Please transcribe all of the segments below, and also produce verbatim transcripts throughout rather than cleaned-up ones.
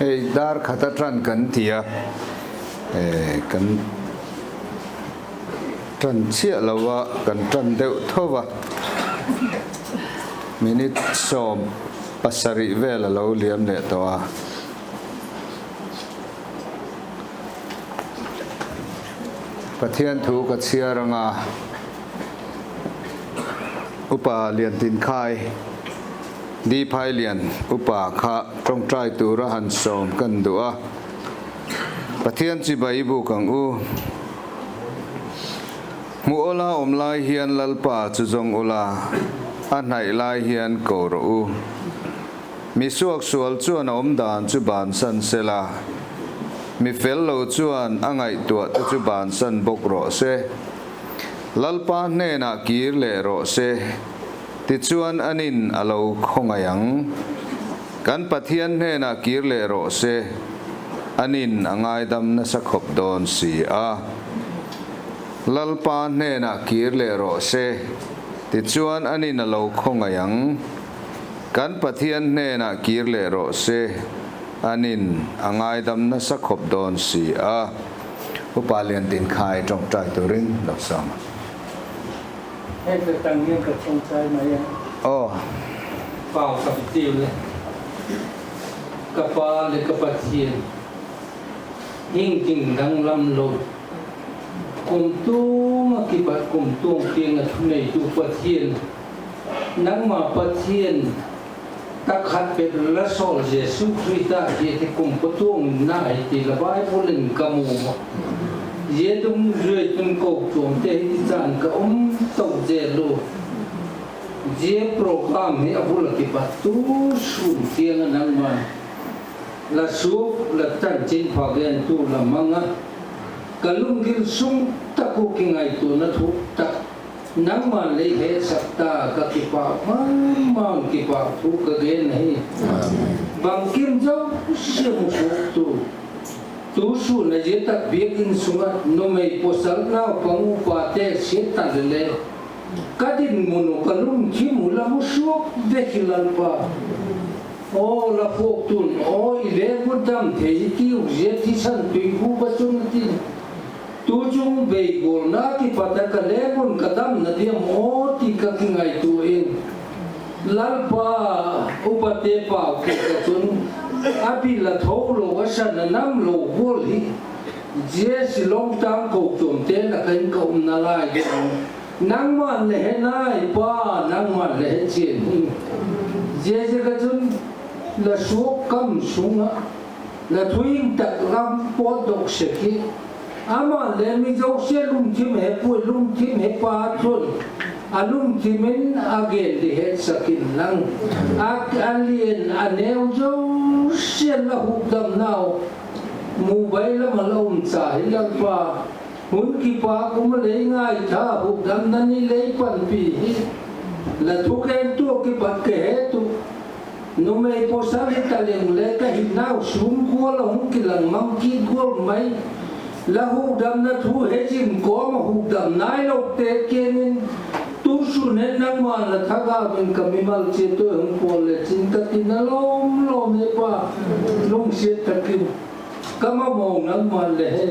Ei, dar khat a ṭan kan ti a, kan ṭan chiah lo a, kan ṭan deuh tho a, minute sawm pasarih vel a lo liam leh tawh a. Pathian thu ka chhiar anga, Upa Liantinkhai, D. Phailian upa kha ṭawngṭai tur a han sawm kan duh a. Pathian chibai i bûk ang u. Hmu awla um lai hian Lalpa chu zawng ula, a hnaih lai hian ko rawh u. Mi suaksual chuan a awm dan chu bansan sela, mi fel lo chuan a ngaihtuahte chu bansan bawk rawh se. Lalpa hnenah kir leh rawh se, tichuan an in a lo khawngaih ang. Kan Pathian hnenah kir leh rawh se, an in a ngaidam nasa khawp dawn si a. Lalpa hnenah kir leh rawh se, tichuan an in a lo khawngaih ang. Kan Pathian hnenah kir leh rawh se, an in a ngaidam nasa khawp dawn si a. Upa Liantinkhai ṭawngṭai turin lo sawm. Hei, ka tang hian ka ṭawngṭai mai a. Aw. Pau ka ti le. Ka Pa leh ka Pathian, hing ding danglam lo, kumtuang ah kipat kumtuang tiang ah thuneitu Pathian, nangma Pathian tak khat bep la sawl Jesu Khrista hi ti kumtuang in na hi ti la Bible in ka mu a. Zia dungzui ah chun kochuamte hi ti chan ka um to zel u. Zia program hi a bul ah kipat tu sûn tiang ah nangman la suak la chanchinpha gentu la mang a, ka lunggil sung tak ua kingaituana thuk tak nangman lei hetsak ta, ka kipâk ma ma, kipâk thu ka gen ahi. Bangkim zosia mu suaktu, tu sûn a zia tak biak in sung ah numei pawsal naupang upate siat tak le le ka dinmun uh ka lungthim uh la mu suak vek hi Lalpa. Aw la phuaktu'n aw i leng un dam thei i tiu zia thisan tuikhûk ah chun a tin, tu chung beigawlna kipat ah ka leng un ka damna diam aw ti ka kingaitua in, Lalpa, upate pau kit ah chun a bil a tho lo, a san a nam lo gual hi zia Shillong tâng kochuamte lak ah in ka umna lai ding nangman le he nai Pa, nangman le he chian hi. Ziaziak ah chun la suak kam sung ah la thu hing tak lam pawtdok sek hi. Ama'n le mi zosia lungthim he puai, lungthim he pa chun a lungthim in a gen di hetsak inlang, a lian a neu zosia'n la hukdamnau mubai lam ah la um cha hi Lalpa. Hun kipâk um a lei ngaitha, hukdamna ni lei panpi hi. La thugentu ah kipat ka het uh, numei pawsal hi ta leng le ka hinnau sûm gual a hung kilang mang kit gual mai. La hukdamna thu he zing kawm ah hukdam nailote kiang in tu sûn hen nangman la thagau in ka mimal chiat uh hung pawl le chin ka tin a lawm lawm he Pa, lungsiat tak in. Ka mamaw nangman le he,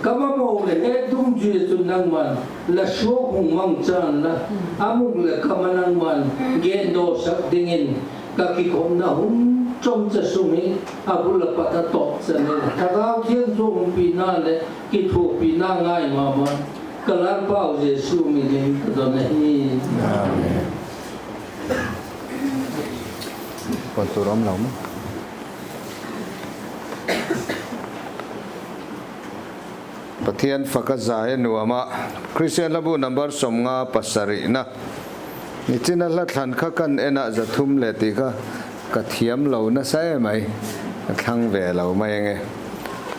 ka mamaw le he dungzui ah chun nangman la suak hung mang chan la, a muk leh kam ah nangman gendawsak dingin ka kikhopna hun chawmcha sung hi a bul a pat a tawp chan in Thagau Thiangtho umpina leh kithuapina ngai ma ma, ka Lalpau Jesu min in ka don ahi. Pathian fa ka zai a nuam ah, Christian Hlabu number sawmnga pasarihna. Nichina hla thlan kha kan en ah za thum le ti kha ka thiam lo nasa em ai, a thlang ve lo mai ang e.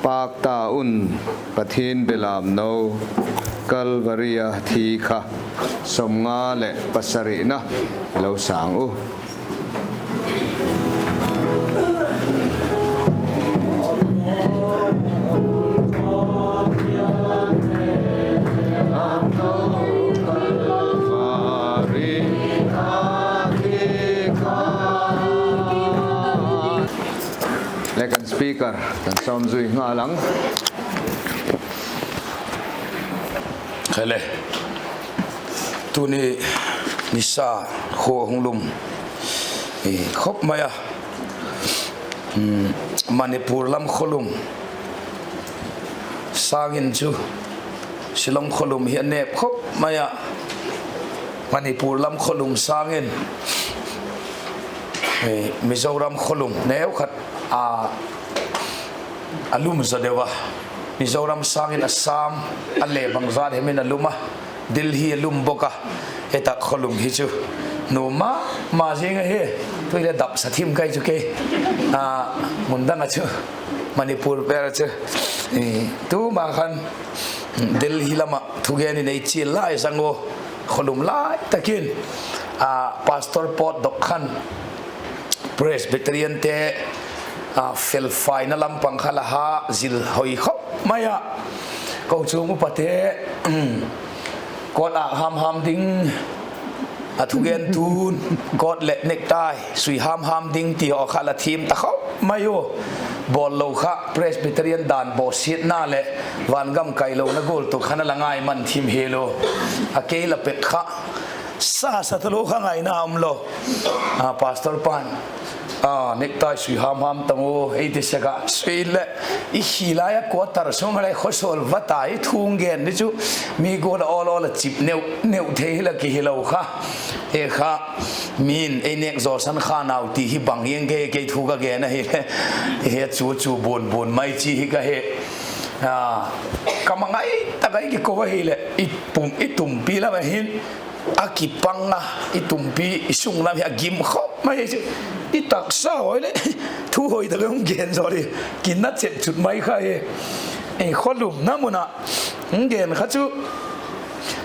Pâk ta un, Pathian belamno Kalvari a thi kha, sawmnga leh pasarihna i lo sâng u. Le kan Kar kan sawm zui ngal ang. Kha le, tuni nisa khua hung lum khop mai a, Manipur lam khawlum sâng in chu, Shillong khawlum hi a nêp khop mai a, Manipur lam khawlum sâng in Mizoram khawlum neu khat a a lum zaw deu a, Mizoram sâng in Assam a le bangzat hem in a lum a, Delhi a lum bawk a, hi tak khawlum hi chu nuam ma ma zing ahi. Tu'hin le dap sa thim kai chu kei, mun dang ah chu, Manipur vêl ah chu, tuma khan Delhi lam ah thugen in ei chial lai zang u, khawlum lai tak in, pastor pawtdok khan Presbyteriante felfaina lam pang kha la ha zil hoi khop mai a, kochuam upate coat âk ham ham ding, a thugentu'n coat leh necktie sui ham ham ding ti haw kha la thiam ta khop mai u. Bawl lo kha Presbyterian dan bawsiatna leh vangam kailona gual tu khan a la ngai man thim hial u. A kei la pek kha, sa sa talo kha ngaina um lo. Pastor pa'n necktie sui ham ham tang u ei ti sek a, sui leh i khi lai a quarter sung a lai khawsawl va ta i thu hung gen ni chu, mi gual a awl awl a chip neu neu thei hila kihilo kha. E kha, mi'n ei nêk zawsan kha nau ti hi bang hiang, kei kei thu ka gen ahile, he chu chu buan buan mai chi hi ka he. Ka ma ngai tak a i kiko ahileh, i tumpi lam a hin a kipang a, i tumpi i sung lam hi a gim khop mai chu, i taksa hoi leh thu hoi tak a hung gen zaw di, kina chet chut mai kha hi. Khawlumna mun ah hung gen kha chu,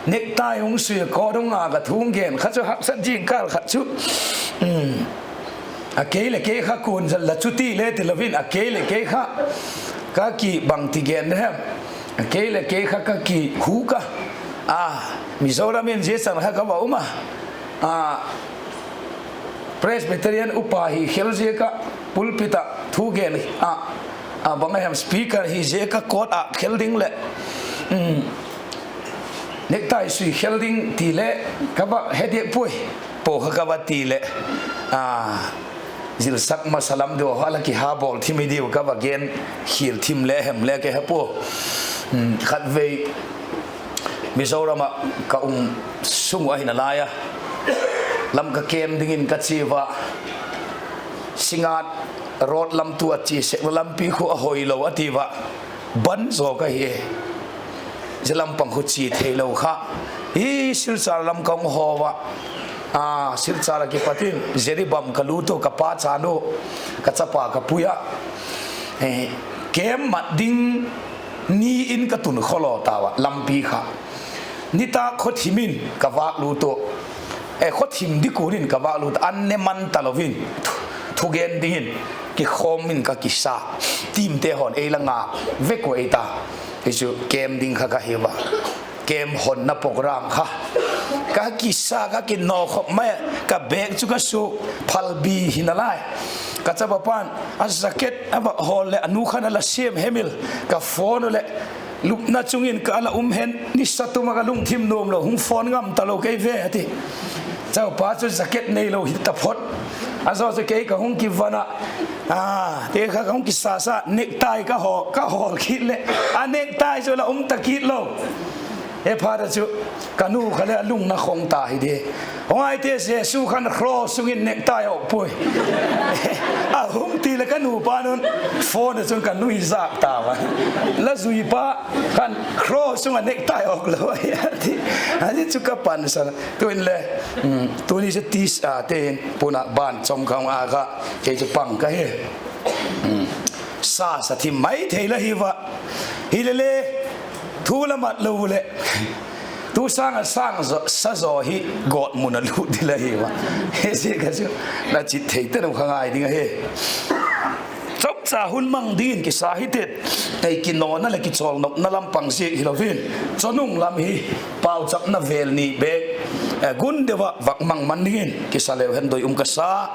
necktie hung sui a, coat hung âk a thu hung gen kha chu, haksat zing kâl khat chu, a kei leh kei kha kuan zal la chuti le ti lo in, a kei leh kei kha ka ki bang ti gen de hem, a kei leh kei kha ka kihuk a, a, Mizoram in zia chan kha ka va um a, Presbyterian upa hi khel ziak ah, pulpit ah thugen ah, bang a hem speaker hi ziak ah coat âk khel ding leh necktie sui khel ding ti leh ka va he diak puai, po kha ka va ti leh, zilsak masa lam deu a la kiha bawl thim i diu ka va gen khial thim le hem le ka he pua. Khatvei Mizoram ah ka um sung uh ahi nalai a, Lamka kem dingin ka chia ua, Singngat road lam tu a chia sek lampi khu a hoilo a ti ua, ban zaw ka hi. Zia lam pang khu chia theilo kha, hi Silchar lam ka hung haw ua, Silchar ah kipat in Jiribam ka lut ua, ka pa chan u, ka chapa ka pui ah, kem mat ding ni in ka tun khawlaw ta ua, lampi kha nitâk khawthim in ka vâk lut ua, khawthim dikun in ka vâk lut, an ne man talo in, thugen dingin kikhawm in ka kisa, teamte haw'n ei la ngak vek ua ei ta. Hi chu kem ding kha ka hi ua, kem honna program kha ka kisa, ka kinaw khop mai a, ka bag chu ka suak, phalbi hi nalai. Ka chapa pa'n a jacket a va hawl leh a nu khan a la siam hemil, ka phone u leh lupna chung in ka la um hen, nisa tum ah ka lungthim nuam lo, hung phone ngam talo kei ve a ti. Chapa chu jacket neilo hi taphot, a zaw chu kei ka hung kivan ah, te kha ka hung kisasa, necktie ka hawl kit leh a necktie chu la um ta kit lo. He phat a chu ka nu kha leh a lungna khong ta hi di. Hung aite, Jesu khan cross sung in necktie a awk puai, a hung ti leh ka nu pa'n un phone a chun ka nui zak ta ua, la zuipa khan cross sung ah necktie a awk lo ahi a ti. A ti chu ka pansan. Tu'hin le, tuni chu ti a te in pun ah ban chom ka hung a kha, kei chu pang ka hi. Sa sa thim mai thei la hi ua, hilele thu la mat lo leh, tu sâng ah sâng sa zaw hi gawtmun a lut di la hi ua, hi ziak a chu la chit thei talo kha ngai ding ahi. Chawpcha hun mang dingin kisa hi tet, ei kinawna leh kichawlnopna lam pang ziak hilo in, chawnung lam hi pauchapna vêl ni bêk gun deu ah vak mang man dingin kisa leu hen doi um ka sa.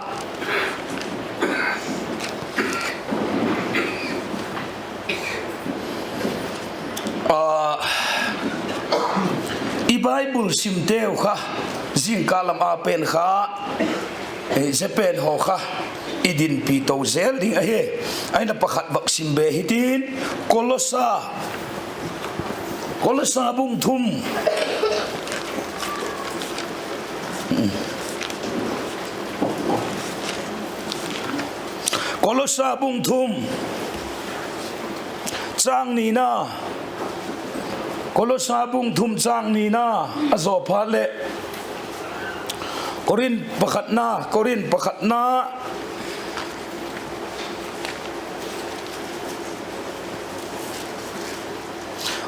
A, i Bible simteu kha, zingkal lam a pen kha, e, zia pen haw kha i dinpi to zel ding ahi. Ahi'n la pakhat vak sim be hitin, Kolosa, Kolosa bung thum. Kolosa bung thum, châng nina. Kolosa bung thum châng nina a zaw phat leh, Korinth pakhatna, Korinth pakhatna,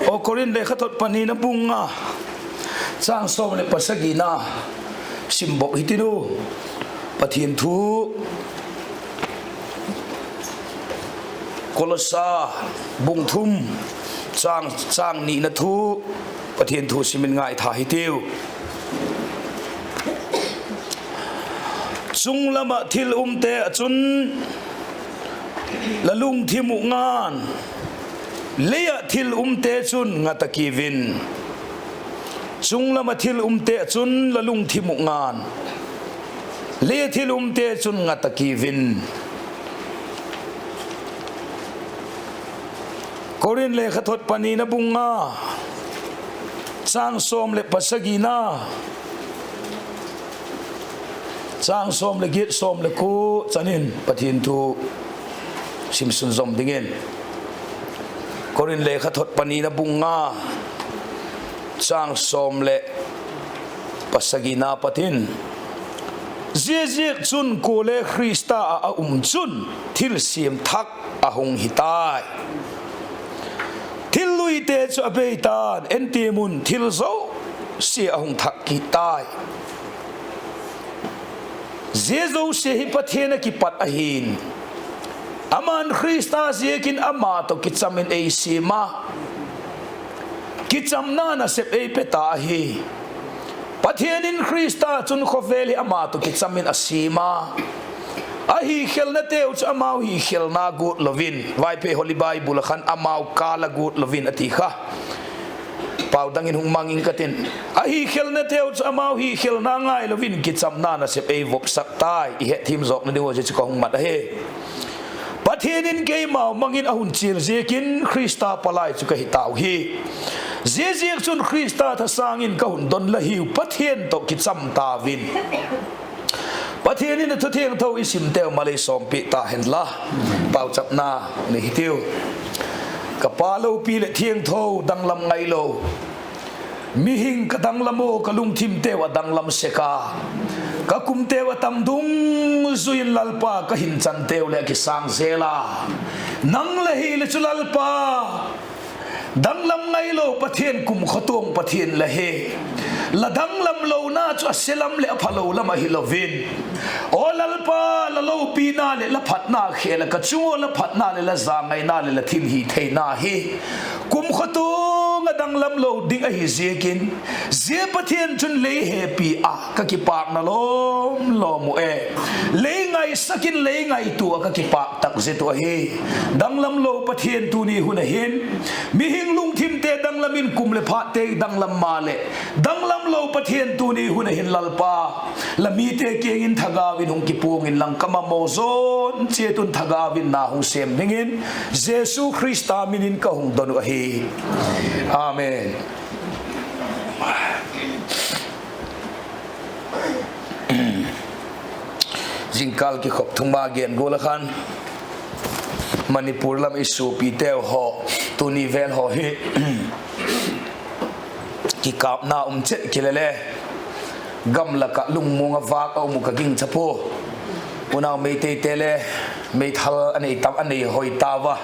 aw, Korinth lekhathot panina bung nga, châng sawm leh pasagina sim bawk hitiu. Pathian thu, Kolosa bung thum, châng, châng nina thu, Pathian thu sim in ngaitha hitiu. Chung lam ah thil umte ah chun la lungthim uh nga'n, lei ah thil umte chun ngat a kiu in. Chung lam ah thil umte ah chun la lungthim uh nga'n, lei ah thil umte chun ngat a kiu in. Korinth lekhathot panina bung nga, châng sawm leh pasagina, châng sawm leh giat, sawm leh kua chan in Pathian thu sim sunzawm dingin, Korinth lekhathot panina bung nga, châng sawm leh pasagina pat in, ziaziakchun kuale Khrista ah a um chun thilsiam thak a hung hi tai. Thil luite chu a bei ta'n, en tiam un, thil zosia a hung thak kit tai. Zia zosia hi Pathian ah kipat ahi'n, ama'n Khrista ziakin ama tawh kicham in ei siam a, kichamna nasep ei pe ta ahi. Pathian in Khrista chun khawvel hi ama tawh kicham in a siam a, a hikhelnateu chu amau hikhelna guat lo in, Vaiphei Holy Bible ah khan amau kâl a guat lo in a ti kha. Pau dang in hung mang ing ka ti'n, a hikhelnateu chu amau hikhelna ngailo in kichamna nasep ei vopsak tai, i hetthiam zawkna ding ua zia chu ka hung mat ahi. Pathian in keimau mang in a hun chial ziakin Khrista palai chu ka hi tau hi. Ziaziakchun Khrista thasâng in ka hun don la hiu, Pathian tawh kicham tau in. Pathian in a thu thiangtho i simteu mal ei sawmpiak ta hen la, pauchapna nei hitiu. Ka Pa lopi leh thiangtho, danglam ngailo, mihing ka danglam ua, ka lungthimteu a danglam sek a, ka kumteu a tam dungzui in Lalpa, ka hinchanteu leh a kisâng zel a, nang la hileh chu Lalpa, danglam ngailo Pathian, kumkhawtuang Pathian la hi. La danglam lona chu a se lam leh a phalo lam ahilo in, aw Lalpa, la lopina leh la phatna khêl ah ka chung ua, la phatna leh la zangaina leh la thilhitheina hi kumkhawtuang ah danglam lo ding ahi ziakin, zia Pathian chun lei hepi ah ka kipâkna lawm lawm uh e. Lei ngaisak in lei ngaitua ah ka kipâk tak zet uh ahi. Danglam lo Pathian, tuni hun ah hin mihing lungthimte danglam in, kum leh phatte danglam maleh, danglam lo Pathian, tuni hun ah hin Lalpa, la mite kiang in thagau in hung kipuang inlang, ka mamaw zawn chiat un thagau in na hung sêm dingin Jesu Khrista min in ka hung don uh ahi. Amen. Zingkal kikhop thum a gen gual ah khan, Manipur lam i suapiteu haw, tuni vêl haw hi kikâpna um chet kile le, gamlak ah lungmuang a vâk a um uh ka gingcha pua. Unau Meiteite le meithal a nei tam, a nei hoi tau a.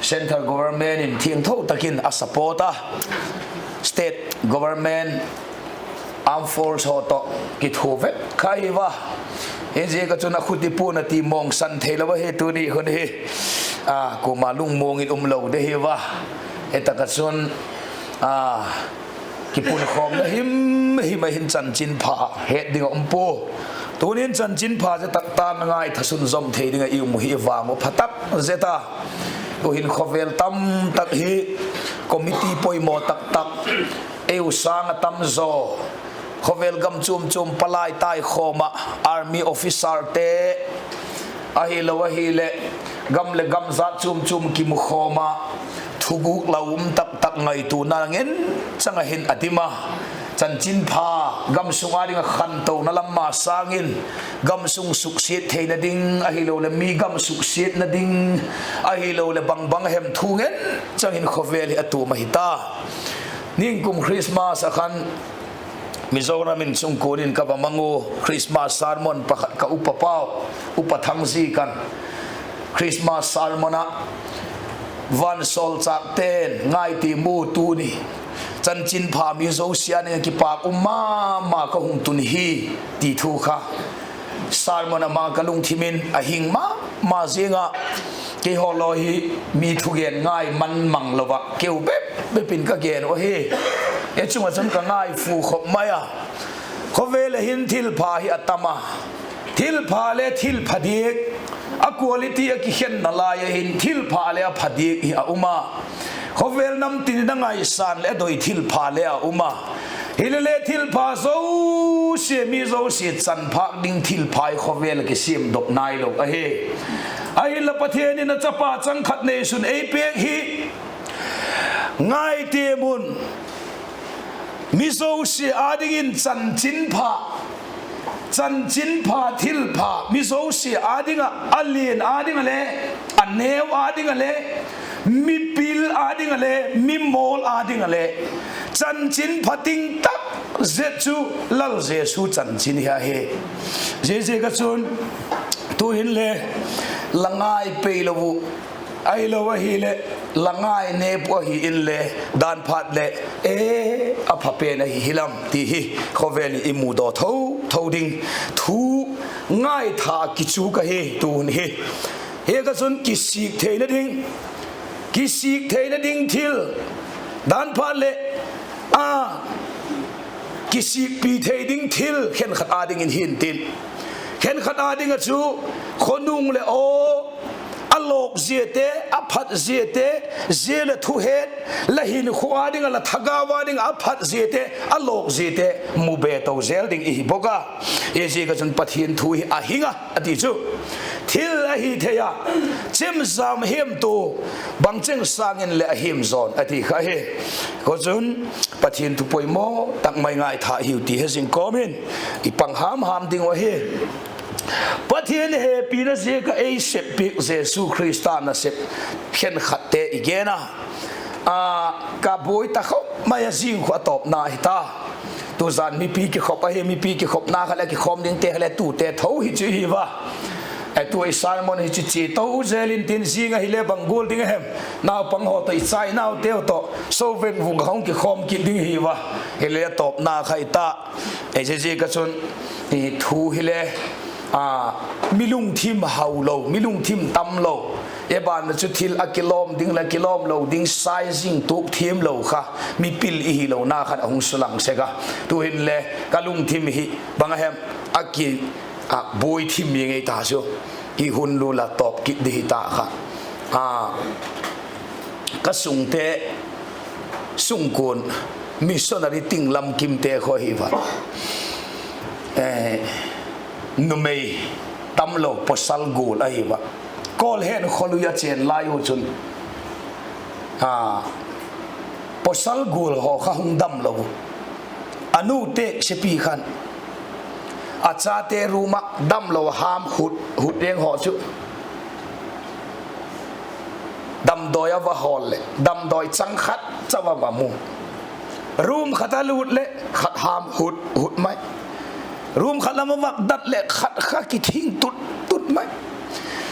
Central government in thiangtho tak in a support a, state government, armed force haw tawh kithua vek kha hi va. Hiziak ah chun a khut i puan a ti mawngsan theilo ahi tuni hun hi. A, kuama lungmuang in um lo de hi va. Hi tak ah chun, a, kipunkhawmna him him a hin chanchinpha het ding a um pua. Tunin chanchinpha zia tak tak ngaitha sunzawm thei ding ah i um uh hi i vang uh pha tak zet a. Tu'hin khawvel tam tak hi committee poimaw tak tak, ei u sâng ah tam zaw, khawvel gam chuam chuam palai tai khawm ah, army officerte ahilo ahileh gam leh gam zat chuam chuam kimu khawm ah, thuguk lau um tak tak ngaituana ngen chang ah hin a dim a. Chanchinpha gam sung â ding ah khantona lam ma sâng in, gam sung suksiat theina ding ahiloleh mi gam suksiatna ding ahiloleh bang bang hem thu ngen chang in khawvel hi a tuam ahi ta. Ningkum Christmas ah khan Mizoram in sungkuan in ka va mang u, Christmas sermon pakhat ka upa pau, Upa Thangzi kan Christmas sermon ah, vansawlchâkte'n ngai ti mu tuni, chanchinpha mi zosia â ding ah kipâk um ma ma ka hung tun hi, ti thu kha sermon ah ma ka lungthim in a hing ma ma ziang ah, keihaw law hi mi thugen ngai man mang lo ah keu bep bep in ka gen uh ahi. E chung ah chun ka ngai fu khop mai a. Khawvel ah hin thilpha hi a tam a, thilpha le thilpha diak, a quality a kikhenna lai ah hin thilpha leh a pha diak hi a um a. Khawvel nam tin in a ngaisan leh a doi thilpha le a um a. Hilele thilpha zosia, mi zosia chanphâk ding thilpha hi khawvel ah kisiamdok nailo ahi. Ahinla Pathian in a chapa chang khat neisun ei pêk hi. Ngai ti mun, mi zosia â dingin chanchinpha, chanchinpha thilpha mi zosia â ding ah, a lian â ding ah le, a neu â ding ah le, mipil â ding ah le, mimawl â ding ah le, chanchinpha ting tak zet chu Lal Jesu chanchin hi ahi. Ziaziak ah chun tu'hin le la ngai pei lo uh, ahilo ahileh la ngai nêp uh ahi inle, dan phat leh e, a pha pen ahi hilam ti hi khawvel in i mudaw tho tho ding thu ngaitha kichuk ahi tu hun hi. Hi kha chun kisik theina ding, kisik theina ding thil, dan phat leh a kisikpi thei ding thil khenkhat â dingin hin tin, khenkhat â ding ah chu khonung leh aw, a lawk ziate, a phat ziate, zia la thuhet, la hinkhua â ding ah, la thagau â ding ah a phat ziate, a lawk ziate mu be to zel ding i hi bawk a. Ziaziak ah chun Pathian thu hi a hing a, a ti chu thil ahi thei a, chemjam hiamtu bangcheng sâng in leh a hiam zawn a ti kha hi. Kha chun Pathian thu poimaw tak mai ngaitha hiu ti he zing kawm in i pang ham ham ding uh ahi. Pathian hepina ziak ah ei sep piak Jesu Khrista nasep khenkhatte i gen a, a, ka buai ta khop mai a, zing khu a tawpna hi ta. Tuzan mipi kikhop ahi, mipi kikhopna kha leh kikhawm dingte kha leh tute tho hi chu hi va. E, tu i sermon hi chu chia to zel intin, zing ahileh bang gual ding a hem? Naupang haw tawh, i chainauteu tawh soveng vung kha hung kikhawm kit ding hi va. Hile a tawpna kha i ta. Ziaziak ah chun thu hile, a, mi lungthim hau lo, mi lungthim tam lo, e, ban ah chu thil a kilawm ding leh kilawm lo ding sizing tuak thiam lo kha mipil i hilona khan a hung sulang sek a. Tu'hin le ka lungthim hi bang a hem, a ki, a, buai thim i ngei ta chu, i hun lul a tawp kit di hi ta kha. A, ka sungte, sungkuan, missionary ting lam kimte khaw hi va, e, numei tam lo, pawsal gual ahi va. Kawl hen khaw lui a chên lai u chun, a, pawsal gual haw kha hung damlo, a nute siapi khan a chate room ah damlo a ham hut hut ding haw chu damdawi a va hawl leh damdawi chang khat chau a va mu. Room khat a lût leh khat ham hut hut mai. Room khat lam a va dat leh khat kha kithing tut tut mai.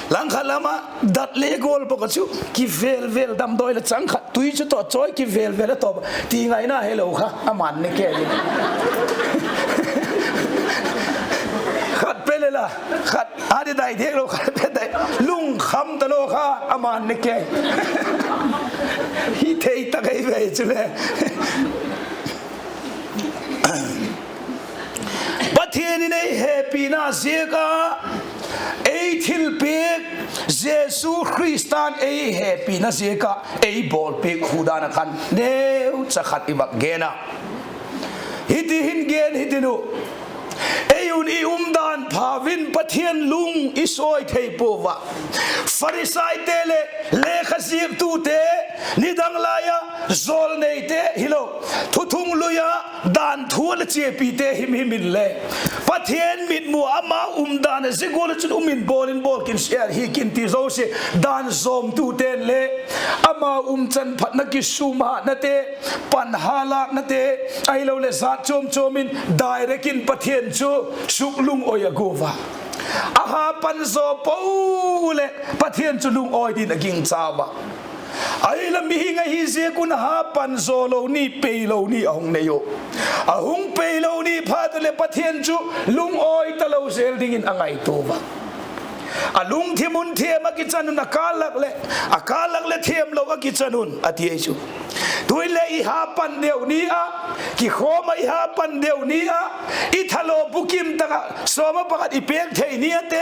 Langkhat lam a dat le gual bawk a chu, kivêl vêl, damdawi leh chang khat tui chu tawh chawi kivêl vêl a tawp a, ti ngaina helo kha aman ne kei. Khat pe le la, khat a di dai diak lo, khat pe dai, lungkham talo kha aman ne kei. Hi thei tak ei ve chule. Pathian in ei hepina ziak a ei thilpiak, Jesu Khrista'n ei hepina ziak ah ei bawlpiak khu dan ah khan neucha khat i vak gen a. Hiti hin gen hitiu. Ei un i umdan phau in Pathian lung i sawi thei puau a. Pharisaite leh lekha ziaktute, nidang lai ah jawlneite hilo, thuthung lui ah dan thu a la chiapite himhim inle, Pathian mitmu ah amau umdan a zia gual ah chun um in, bawl in, bawl kin, sial hi kin ti zosia dan zawmtute'n le, amau umchan phatna kisûmhatnate, pan ha lâknate, ahiloleh zat chuam chuam in direct in Pathian chu suk lungawi a gua a. A ha pan zaw po leh Pathian chu lungawi dingin a gingcha a. Ahinla mihing ahi ziak un a ha pan zaw lo ni, pei lo ni a hung nei u. A hung pei lo ni phat u leh Pathian chu lungawi talo zel dingin a ngaitua a. A lungthim un thiam a kichan un, a kâl lak leh, a kâl lak leh thiamlo a kichan un a ti ahi chu. Tu'hin le i ha pan deu ni ah, kikhawm ah i ha pan deu ni ah, i thalo bukim tak ah sawm ah pakhat i pêk thei ni ate,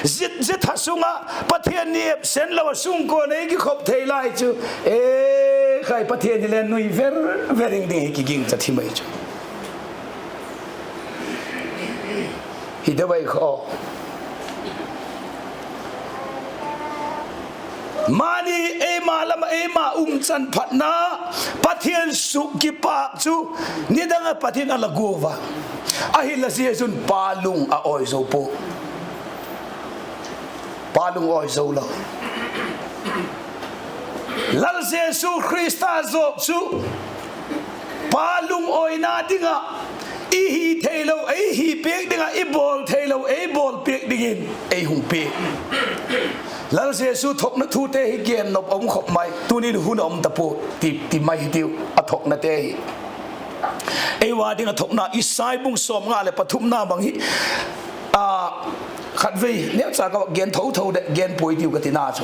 zia, zia tha sung ah Pathian ni absent lo a sungkuan ei kikhop thei lai chu, e, khai Pathian hi le nui ver ver ing ding hi kigingcha thim ahi chu. Hi deu ahi kha. Mani eima lam ah eima umchan phatna, Pathian suk kipâk chu nidang ah Pathian a la gua a. Ahinla zia chun Pa lung a awi zo pua. Pa lung awi zo lo. Lal Jesu Khrista zawk chu Pa lungawina ding ah i hi theilo, ei hi piak ding ah i bawl theilo ei bawlpiak dingin ei hung piak. Lal Jesu thuakna thute hi gen nop a um khop mai, tuni'n hun a um ta pua, ti, ti mai hitiu a thuaknate hi. Ei ua ding ah thuakna Isai bung sawmnga leh pathumna bang hi, a, khatvei neucha ka gen tho tho de, gen puai tiu ka tina chu.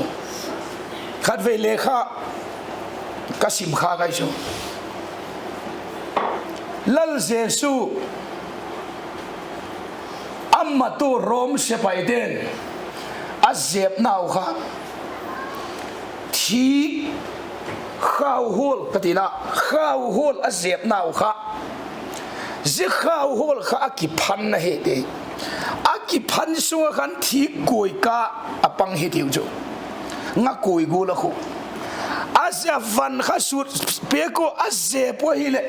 Khatvei lekha ka sim kha kai chu. Lal Jesu a matu Rom sepaite'n a zepnau kha, thi khauhual ka tina, khauhual a zepnau kha, zia khauhual kha a kiphan ahi ti. A kiphan sung ah khan thîk kuai ka a pang hitiu chu. Nga kuai gual a khu. A zia van kha sut piak ua a zep ua hileh,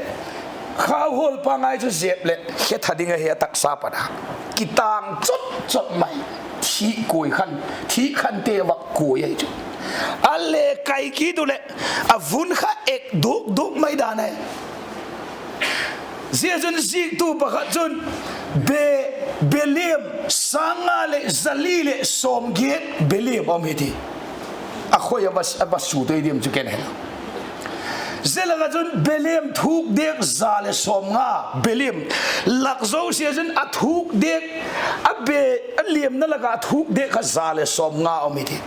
khauhual pa ngai chu zep leh khe tha ding ahi a taksa pat a. Kitâng chot chot mai. Thîk kuai khan, thîk khante vak kuai ahi chu. A le kai kit u leh, a vun kha ek duk duk mai dan ahi. Zia chun ziktu pakhat chun be, beliam sâng nga leh za li leh sawmgiat beliam um hi ti. A khoi a va, a va sut ei diam chu ken he. Zia lak ah chun beliam thuk diak za leh sawmnga beliam. Lak zosia chun a thuk diak, a be, a liamna lak ah a thuk diak kha za leh sawmnga um hi ti.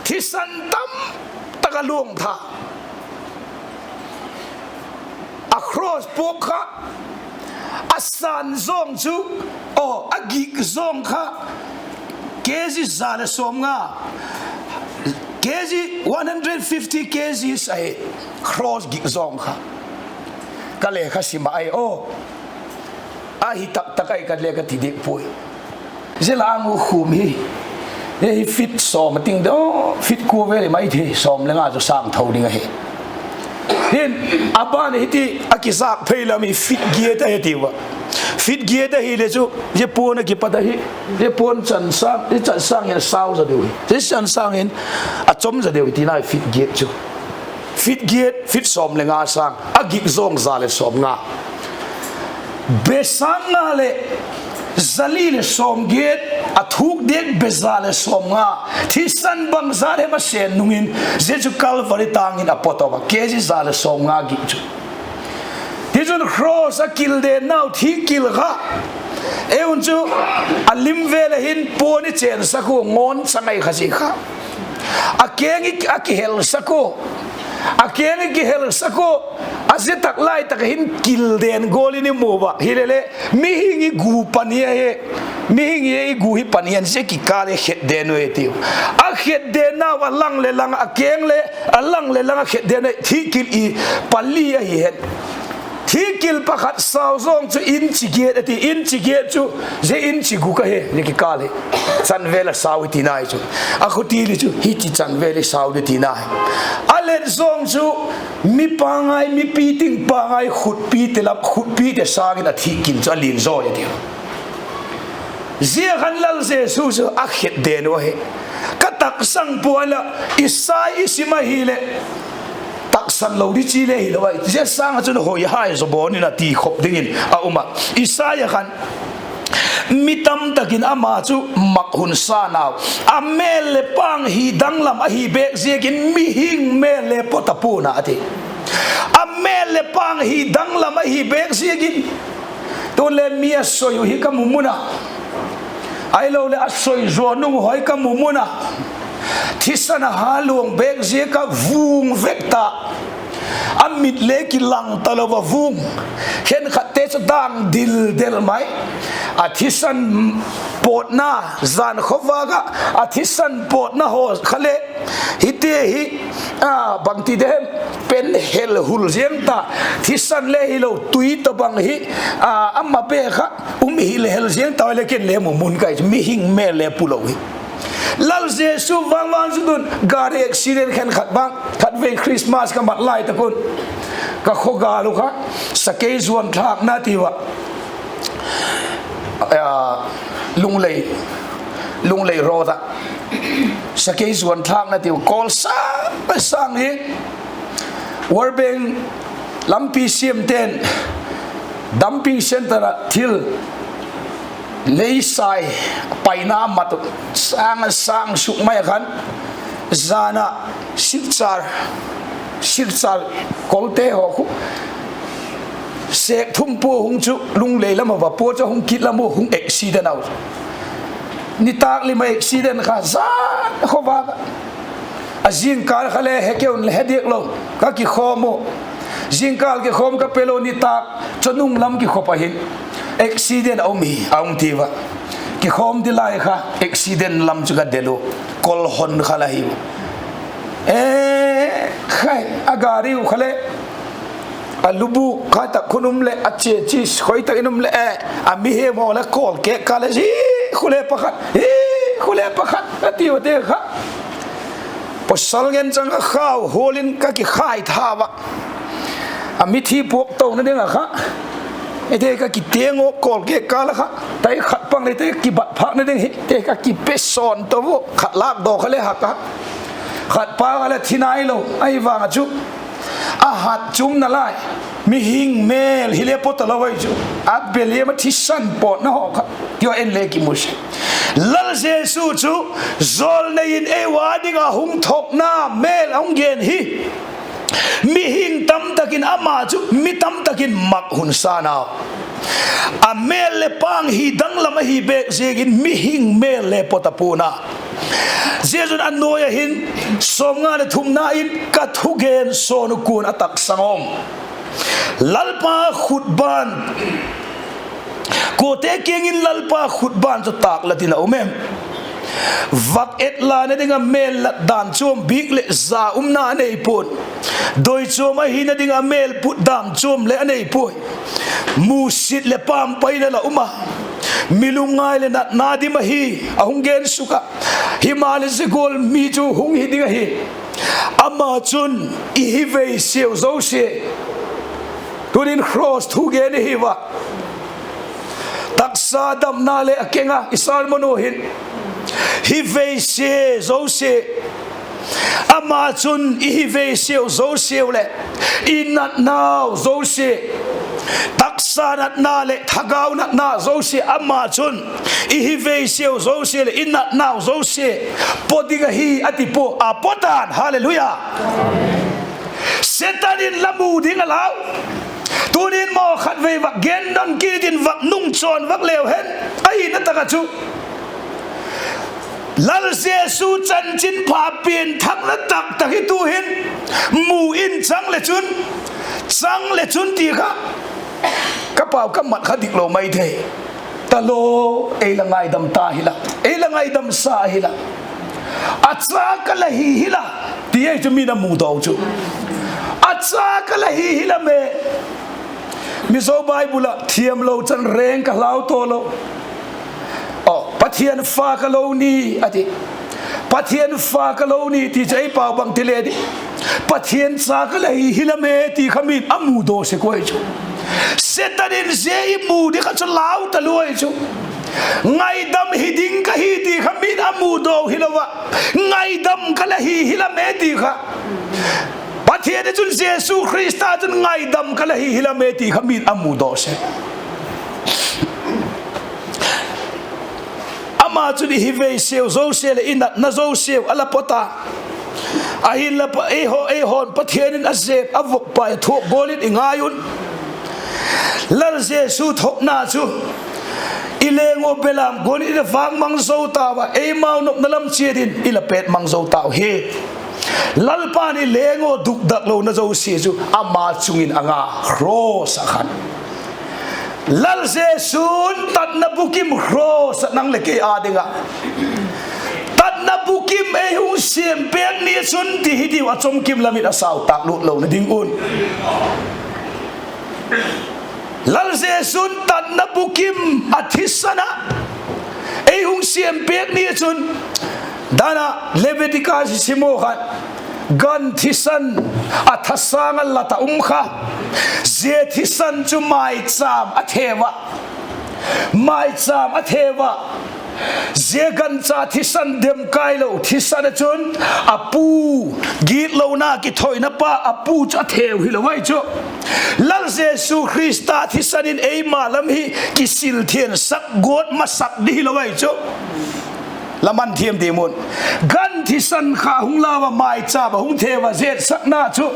Thisan tam tak a luang tha. A cross puak kha, a sân zawng chu, aw, a gik zawng kha, kg za leh sawmnga, kg, one hundred fifty kgs ahi, cross gik zawng kha. Ka lekha sim ah ahi aw. Ahi tak tak ahi ka le ka ti diak puai. Zia la ngu khum hi, hi feet sawm a ting de, feet kua vel i mai thei, sawm le nga chu sâng tho ding ahi. Hin, a ban hiti a kizâk phei lam hi feet giat ahi tiu a. Feet giat ahileh chu, zia puan a kipat ahi, zia puan chan sâng, zia chan sâng hin a sau za deu hi, zia chan sâng hin a chom za deu hi tina feet giat chu. Feet giat, feet sawm le nga sâng, a gik zawng za leh sawmnga. Be sâng nga leh za li leh sawmgiat, a thuk diak be za leh sawmnga. Thisan bangzat hem a sen nung in, zia chu Calvary tâng in a pawt a, kg za leh sawmnga gik chu. Tichun cross a kildennau thîk kil kha, ei un chu a lim vel ah hin puan i chênsak ua, ngawn changai kha zi kha. A keng i, a kihelsak ua, a keng i kihelsak ua, zia tak lai tak ah hin kilden gual in i mu ua, hileleh mihing i gu pani ahi. Mihing i gu hi pani ahi, zia kikâl hi khetden u ahi tiu. A khetdennau a lang leh lang a keng le, a lang leh lang a khetden thikil i pali ahi hen. Thikil pakhat sau zawng chu inch giat a ti, inch giat chu zia inch guk ahi, zia kikâl hi. Chanvel a sau i tina hi chu. A khuti li chu hichi chanvel i sau di tina hi. A let zawng chu mi pangai, mipi ting pangai khutpi te lam, khutpi te sâng in a thikil chu a lian zaw i tiu. Zia khan Lal Jesu chu a khetden u ahi. Ka taksang pua'n la, Isai i sim ahileh taksan lo di chi le hilo ahi. Zia sâng ah chun hoi hai zaw bawn in a ti khop dingin a um ah. Isai a khan mi tamtak in ama chu mak hun sa nau, a mêl leh pâng hi danglam ahi bêk ziakin mihing mêl le paw ta pua'n a, a ti. A mêl leh pâng hi danglam ahi bêk ziakin, tun le mi a soi uh hi ka mu mun a, ahiloleh a soi zaw nung uh hi ka mu mun a, thisan a ha luang bêk ziak ah vung vek ta, a mit le kilang talo a vung, khenkhatte chu dang dildel mai, a thisan pawtna, jan khawvâk ah a thisan pawtna haw kha le hiti hi, a, bangti de hem, pen hel hul ziang ta, thisan le hilo tui tawhbang hi, a, ama bêk kha um hileh hel ziang ta le ken le mu mun ka hi chu, mihing mêl le pu lo hi. Lal Jesu vang vang chu tun gari accident khenkhat vang, khatvei Christmas ka mat lai tak un ka khawgâl uh kha, Sakei zuan thlâkna tiu a, Lunglei, Lunglei road ah, Sakei zuan thlâkna tiu kawl sâng a sâng hi, World Bank lampi siamte'n dumping centre ah thil lei sai paina mat uh, sâng a sâng suk mai a khan, jan ah Silchar, Silchar kolte haw khu sêk thum pua hung chu Lunglei lam a va pua chu hung kit lam u hung accident au. Nitâk lim a accident kha jan khawvâk a, a zingkâl kha le he keun he diak lo, ka kikhawm u. Zingkâl kikhawm ka pel u, nitâk chu nung lam kikhop a hin accident a um hi a hung ti ua. Kikhawm di lai kha accident lam chu ka del u, kol hon kha la hi u. E, khai, a gari u kha leh a lubuk kha tak khun um leh, a chia chi khoi tak in um leh, e, a mihem haw leh kawl kêk kâl a, zia khu le pakhat, hi khu le pakhat a ti ua te kha, pawsal ngen chang a khau hual in ka kikhai tha ua, a mithi puak tona ding ah kha, e, te ka kitiang u kawl kêk kâl a kha, tai khat pang le te kibat phâkna ding hi te ka kipe sawn to u, khat lâk daw kha le hak a, khat pa kha le thi nailo ahi vang ah chu, a hat chum nalai, mihing mêl hile paw talo ahi chu, a beliam a thisan pawtna haw kha, ti ua en le kimu sek. Lal Jesu chu jawlnei in ei ua ding a hung thokna mêl a hung gen hi. Mihing tamtak in ama chu mi tamtak in mak hun sa nau, a mêl leh pâng hi danglam ahi bêk ziakin mihing mêl le paw ta pua'n a. Zia chun a nuai ah hin, sawmnga leh thumna in ka thugen sawn uh kua'n a taksang um? Lalpa khutban, kuate kiang in Lalpa khutban chu tâklat in a um em? Vak et lana ding ah mêl lat dan chuam bik leh za umna a nei pua'n, doichuam ahina ding ah mêl put dan chuam leh a nei puai. Musit leh pampai in a la um a, mi lungngai leh natna dim ahi, a hung gen suk ah. Himaleh zia gual mi chu hung hi ding ahi. Ama chun i hi veisiau zosia, tunin cross thu gen i hi ua, taksa damna leh a keng a i sermon uh hin, hi veisia zosia, ama chun i hi veisiau zosiau leh i natnau zosia, taksa natna leh thagau natna zosia, ama chun i hi veisiau zosia leh i natnau zosia paw ding ahi a ti pua, a paw ta'n. Hallelujah. Setan in la mu ding a lau. Tunin maw khatvei vak gen don kit in vak nung chawn vak leu hen. Ahina tak ah chu Lal Jesu chanchinpha pianthakna taktak hi tu'hin mu in chang leh chun, Chang le chun ti kha, ka pau ka mat kha dik lo mai thei. Talo, ei la ngaidam ta hi la, ei la ngaidam sa hi la. A cha ka la hi hi la, ti ei chu min a mu daw chu. A cha ka la hi hi la me. Mizo Bible ah thiamlo chan reng ka hlau talo. Aw, Pathian fa ka lo ni, a ti. Pathian fa ka lo ni ti chu ei pau bang ti le di. Pathian cha ka la hi hi la me ti kha min a mu daw sek uai chu. Setan in zia i mu di kha chu lau talua chu. Ngaidam hi ding ka hi ti kha min a mu daw hilo a, ngaidam ka la hi hi la me ti kha. Pathian chun Jesu Khrista chun ngaidam ka la hi hi la me ti kha min a mu daw sek. Ama chun i hi vei siau zosia leh i natna zosiau a la pawt a. Ahinla, eihaw'n Pathian in a zep a vokpai a thuak gual in i ngai un. Lal Jesu thuakna chu i leng ua belam gual in i la vâk mang zo tau a, eimau nopna lam chiat in i la pet mang zo tau hi. Lalpa'n i leng ua dukdak lona zosia chu ama chung in a nga, cross ah khan. Lal Jesu'n tatna bukim cross ah nang leh kei â ding ah, tatna bukim ei hung siam pêk ni chun ti hi tiu a, chomkim lam in a sau tâk lut lona ding un. Lal Jesu'n tatna bukim a thisan ah ei hung siam pêk ni chun, dan ah Leviticus i sim u khan, gan thisan a thasâng a lat ah um kha, zia thisan chu maichâm a theu a, maichâm a theu a. Zia gancha thisan demkailo thisan ah chun a pu, gitlona kithoina pa a pu chu a theu hilo ai chu. Lal Jesu Khrista thisan in eima lam hi kisil thiansak guat masak di hilo ai chu. La man thiam dim un. Gan thisan kha hung lau a, maichâm a hung theu a, zetsakna chu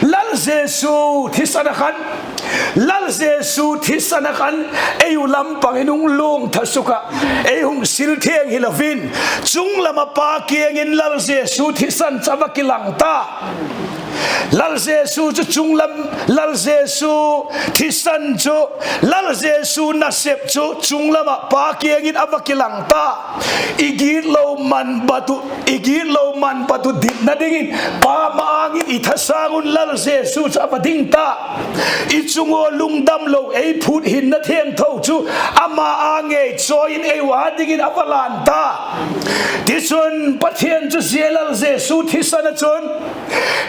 Lal Jesu thisan ah khan, Lal Jesu thisan ah khan ei u lam pang in hung luang tha suk ah, ei hung sil thiang hilo in, chung lam ah Pa kiang in Lal Jesu thisan chu a va kilang ta. Lal Jesu chu chung lam, Lal Jesu thisan chu, Lal Jesu nasep chu chung lam ah Pa kiang in a va kilang ta. I gitlo man batu, i gitlo man batu ditna dingin Pa ma-âng in i thasâng un Lal Jesu chu a va ding ta. I chung ua lungdam lo ei phût hinna thiangtho chu ama â ngei chawi in ei ua dingin a va lan ta. Tichun Pathian chu zia Lal Jesu thisan ah chun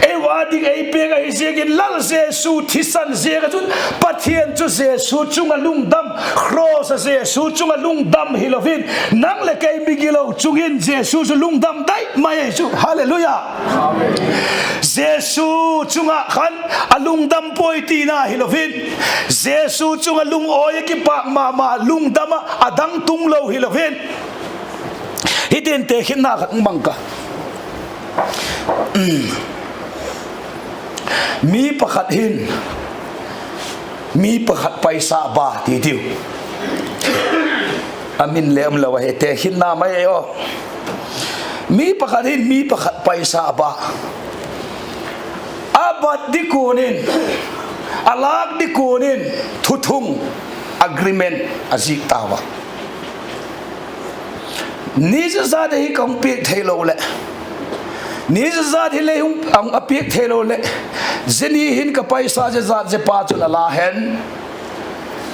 ei ua ding ei pêk ahi ziakin, Lal Jesu thisan ziak ah chun Pathian chu Jesu chung ah lungdam, cross ah Jesu chung ah lungdam hilo in, nang leh kei migilo chung in Jesu chu lungdam dai mai ahi chu. Hallelujah. Jesu chung ah khan a lungdam puai tina hilo in, Jesu chung ah lungawi a kipâk ma ma, lungdam ah a dang tung lo hilo in. Hitin tekhinna khat mang ka. Mi pakhat hin mi pakhat paisa a ba ti tiu. A min le um lo ahi, tekhinna mai e aw. Mi pakhat hin mi pakhat paisa a ba. A bat di kuan in, a lâk di kuan in thuthung, agreement a zik tau a. Ni zazat hi ka hung piak theilo leh, ni zazat hi lei hung a piak theilo leh, zia ni hin ka paisa zia zat zia pa chun a la hen.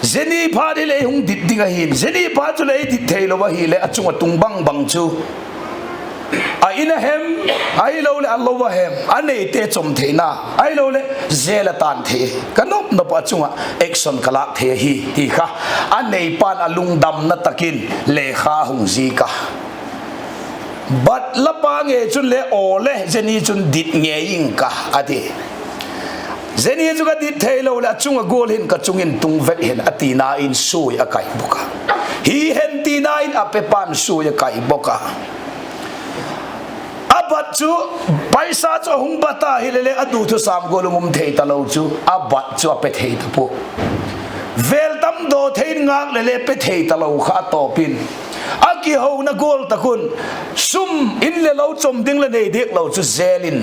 Zia ni phat hi lei hung dit ding ahi'n, zia ni phat chu lei dit theilo ahileh a chung ah tung bang bang chu a in a hem, ahiloleh a lo a hem, a neite chom theina, ahiloleh jail a tan thei, ka nop nop ah a chung ah action ka lâk thei ahi ti kha a neipa'n a lungdamna tak in lekha hung zik a. Bat la pa ngei chun le, aw le, zia ni chun dit ngei ing ka, a ti. Zia ni chu ka dit theilo leh a chung ah gual hin ka chung in tung vek hen, a tina in sui a kai bawk a. Hi hen tina in a pepa'n sui a kai bawk a. A bat chu, paisa chu a hung bat a hile le a du thusam gual hung um thei talo chu, a bat chu a pe thei ta pua. Vêl tam daw thei in ngâk le le pe thei talo kha a tawp in, a kihona gual tak un, sum in le lo chom ding la nei diak lo chu jail in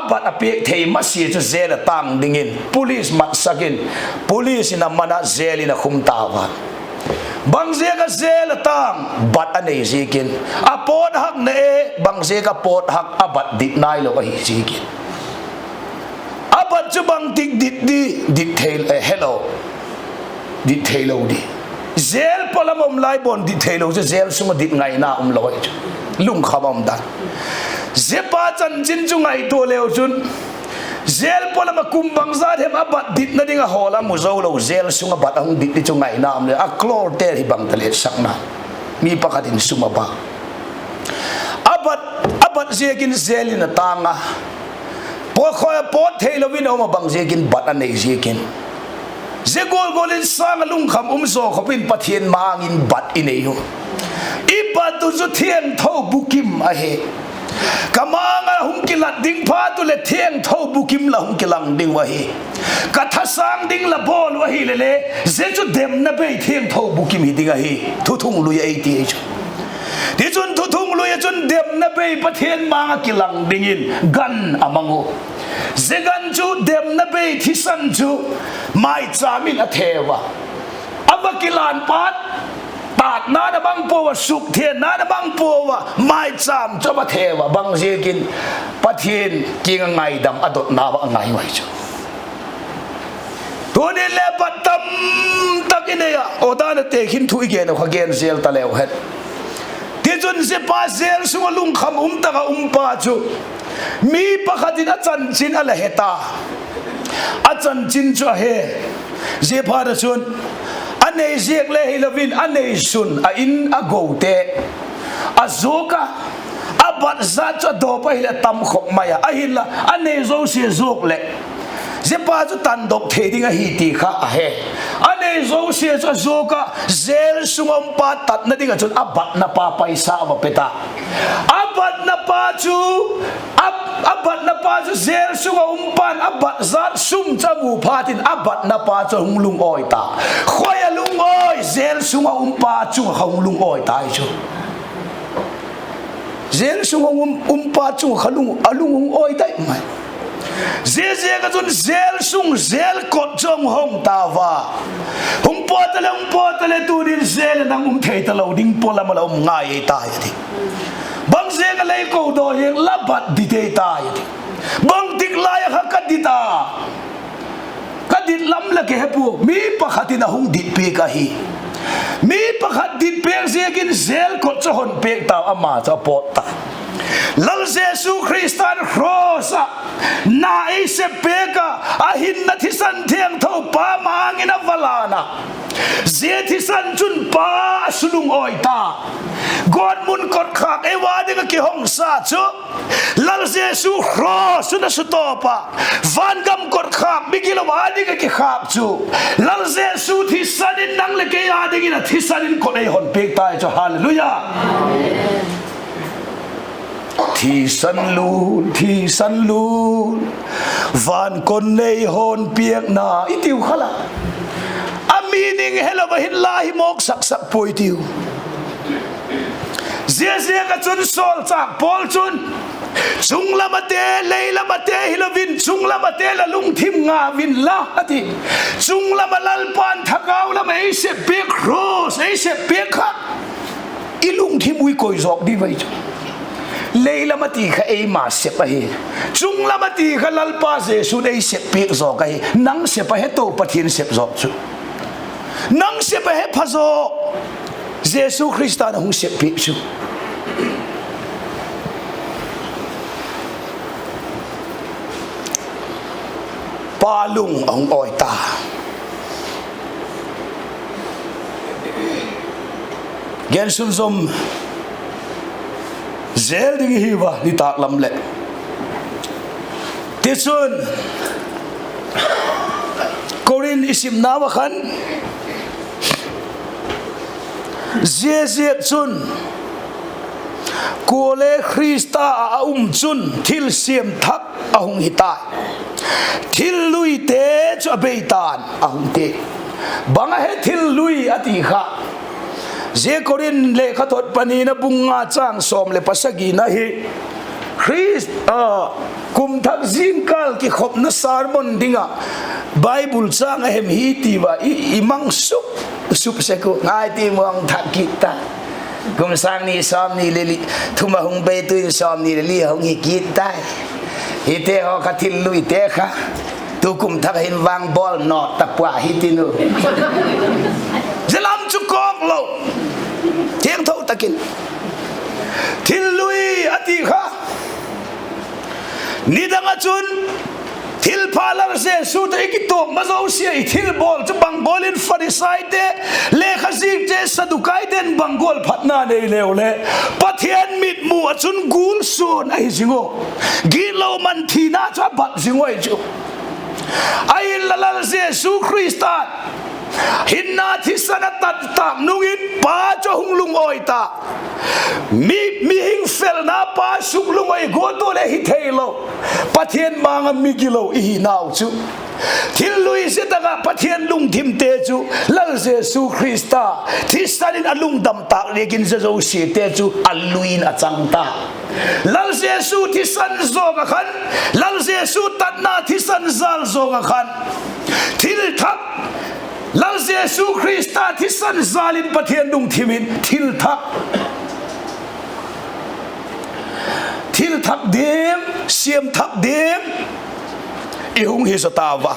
bat a piak thei masia chu jail a tâng dingin police matsak in, police in a man ah jail in a khum ta ua. Bangziak ah jail a tâng? Bat a nei ziakin. A pawt hak na e, bangziak ah pawt hak? A bat dit nailo ahi ziakin. A bat chu bangtik dit di, dit thei, eh, helo. Dit theilo di. Jail pawlam um lai bawn dit theilo chu jail sung ah dit ngaina umlo ahi chu. Lungkham a um dan. Zia pa chanchin chu ngaitua leu chun, jail pawlam ah kum bangzat hem a bat ditna ding a hawl a mu zo lo, jail sung ah bat a hung dit di chu ngaina um le, a klawrte hi bang ta le sakna. Mi pakhat in sum a ba. A bat, a bat ziakin jail in a tâng a. Pawt khoi a pawt theilo in a um a, bangziakin? Bat a nei ziakin. Zia gual gual in sâng ah lungkham um zaw khop in Pathian ma-âng in bat i nei u. I bat u chu thiangtho bukim ahi. Ka ma-âng ah hung kilat ding phat u leh thiangtho bukim la hung kilang ding uh ahi. Ka thasâng ding la bawl u ahile le, zia chu demna bei thiangtho bukim hi ding ahi. Thuthunglui ei ti ahi chu. Tichun thuthunglui ah chun demna bei Pathian ma-âng ah kilang dingin gan a mang u. Zia gan chu, demna bei thisan chu, maichâm in a theu a. A va kilan phat, tâtna'n a mang pua a, sukthianna'n a mang pua a, maichâm chu a va theu a. Bangziakin? Pathian kiang ah ngaidam a dotna a ngai u ahi chu. Tuni'n le bat tamtak i nei a, aw dan a tekhin thu i gen uh kha gen zel ta leu hen. Tichun zia pa jail sung ah lungkham um tak ah um pa chu, mi pakhat in a chanchin a la he ta. A chanchin chu a he. Zia phat ah chun, a nei ziak le hilo in a neisun a In a gote a zuak a, a bat zat chu a dawp ahileh a tam khop mai a, ahinla a nei zosia zuak leh zia pa chu tandok thei ding ahi ti kha a he. A nei zosia chu a zuak a, jail sung ah um pa tatna ding ah chun a batna pa paisa a va pe ta. A batna pa chu, a, a batna pa chu jail sung ah um pa'n a bat zat sum chu a mu phat in a batna pa chu a hung lungawi ta. Khoi a lungawi? Jail sung ah um pa chung ah kha hung lungawi ta ahi chu. Jail sung ah um, um pa chung ah kha lung, a lung hung awi dai mai. Ziaziak ah chun jail sung, jail kot chu hung hong ta ua. Hung pawt ta le, hung pawt ta le, tuni'n jail ah nang um thei talo ding pawlam ah la um ngai ei tai a ti. Bangziak ah lei ko daw hiang la bat dit ei tai a ti. Bangtik lai ah kha ka dit a, ka dit lam la ke he pua, mi pakhat in a hung dit piak ahi. Mi pakhat dit piak ziakin jail kot chu hon piak tau, ama chu a pawt ta. Lal Jesu Khrista'n cross ah na ei sep piak a, a hinna thisan thiangtho Pa ma-âng in a va lan a. Zia thisan chun Pa a su lungawi ta. Gawtmun kotkhâk ei ua ding ah kihongsa chu Lal Jesu cross chun a sutawp a, vangam kotkhâk migilo â ding ah kikhâk chu Lal Jesu thisan in nang leh kei â dingin a thisan in kot ei hon piak tai chu. Hallelujah. Thisan lul, thisan lul, van kon nei hon piakna i tiu kha la. A meaning helo a hinla hi mawk sak sak puai tiu. Ziaziak ah chun sawlchâk Paul chun, chunglam ate, leilam ate hilo in, chunglam ate la lungthim nga un la a ti. Chunglam ah Lalpa'n thagau lam ah ei sep piak, cross ei sep piak kha i lungthim ui koi zawk di vai chu. Leilam a ti kha eima sep ahi. Chunglam a ti kha Lalpa Jesu'n ei sep piak zawk ahi. Nang sep a he to, Pathian sep zawk chu. Nang sep a he pha zaw. Jesu Khrista'n a hung sep piak chu. Pa lung a hung awi ta. Gen sunzom zel ding i hiu a, nitâk lam leh. Tichun, Korinth i simnau ah khan, ziaziakchun, kuale Khrista ah a um chun thilsiam thak a hung hi tai. Thil luite chu a bei ta'n a hung ti. Bang a he thil lui a ti kha? Zia Korinth lekhathot panina bung nga châng sawm leh pasagina hi Khrist, kum thak zingkâl kikhopna sermon ding ah Bible châng a hem hi ti va i mang sup sup sek u, ngai ti muang thak kit ta. Kum sâng ni sawmni le li, thum a hung bei, tu in sawmni le li a hung hi kit tai. Hite haw kha thil luite kha, tu kum thak hin vang bawl nawt ta pua hi tin u. Zia lam chu kawk lo, thiangtho tak in thil lui a ti kha. Nidang ah chun thilpha Lal Jesu tawh i kituak ma zosia i thilbawl chu bang gual in Pharisaite, lekhaziakte, Saddukaite'n bang gual phatna nei leu le, Pathian mitmu ah chun gul suan ahi zing u. Gitlo man thina chu a bat zing uai chu. Ahinla Lal Jesu Khrista'n hinna thisan a tat tâk nung in Pa chu a hung lungawi ta. Mi, mihing felna pa suk lungawi guat ua le hi theilo. Pathian mang ah migilo i hinau chu, thil lui zia tak ah Pathian lungthimte chu Lal Jesu Khrista thisan in a lungdam tâk ziakin zia zosiate chu a lui in a chang ta. Lal Jesu thisan zawk ah khan, Lal Jesu tatna thisan jâl zawk ah khan, thil thak, Lal Jesu Khrista thisan jâl in Pathian lungthim in thil thak, thil thak ding, siam thak ding i hung hi zaw ta ua.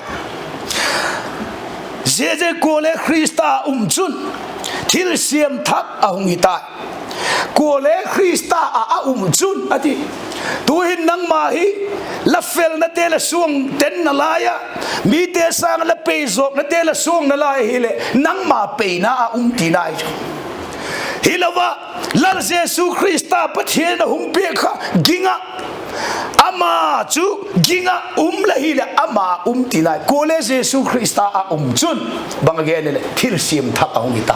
Ziaziak kuale Khrista a um chun thil siam thak a hung hi tai. Kuale Khrista ah a um chun a ti. Tu'hin nangma hi la felnate la suang ten nalai ah, mite sâng ah la peizawknate la suang nalai ahileh nangma peina a um tina ahi chu. Hilo ah, Lal Jesu Khrista Pathian in a hung piak kha ging ah, ama chu ging ah um la hileh ama um tina ahi. Kuale Jesu Khrista a um chun bang a gen i leh thil siam thak a hung hi ta.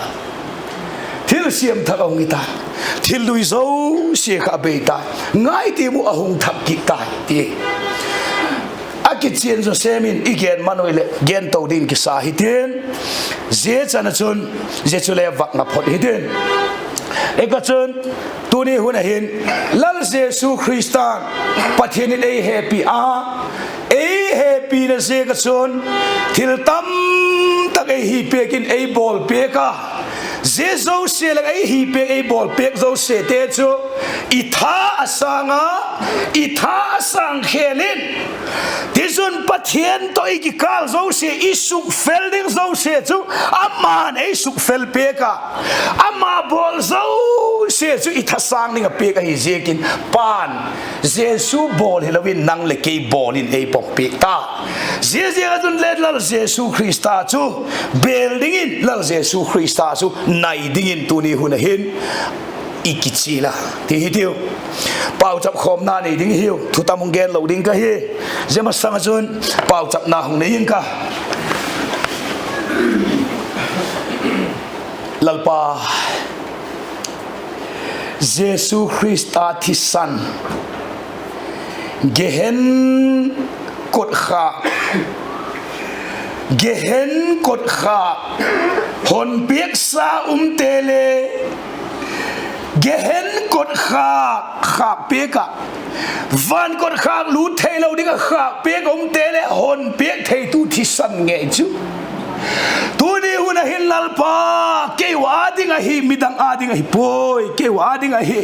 Thil siam thak a hung hi ta. Thil lui zosia kha a bei ta. Ngai ti mu, a hung thak kit tai ti a kichian zaw sem in i gen man ui leh gen to dingin kisa hitin, zia chan ah chun, zia chu le vak nga phot hitin. Eka chun, tuni hun ah hin, Lal Jesu Khrista'n, Pathian in ei hepi a, ei hepina ziak ah chun thil tam tak ei hi piak in ei bawl piak a. Zia zosia lak ei hi piak, ei bawl piak zosiate chu i tha a sâng a, i tha a sâng khêl in, tichun Pathian tawh i kikâl zosia, i sukfel ding zosia chu ama'n ei sukfel piak a, ama bawl zosia chu i thasâng ding ah piak ahi ziakin, Pa'n Jesu bawl hilo in nang leh kei bawl in ei pom piak ta. Ziaziak ah chun le Lal Jesu Khrista chu bêl dingin, Lal Jesu Khrista chu nai dingin tuni hun ah hin i kichial a ti hitiu. Pauchap khawmna nei ding hiu, thutam hung gen lo ding ka hi. Zia masang ah chun pauchapna hung nei ing ka. Lalpa, Jesu Khrista thisan, gehen kotkhâk, gehen kotkhâk, hon piaksa umte le, gehen kotkhâk khâk piak ah, van kotkhâk lût theilo ding ah khâk piak a umte le hon piak theitu thisan ngei chu tuni hun ah hin Lalpa, keiu â ding ahi, midang â ding ahi puai, keiu â ding ahi.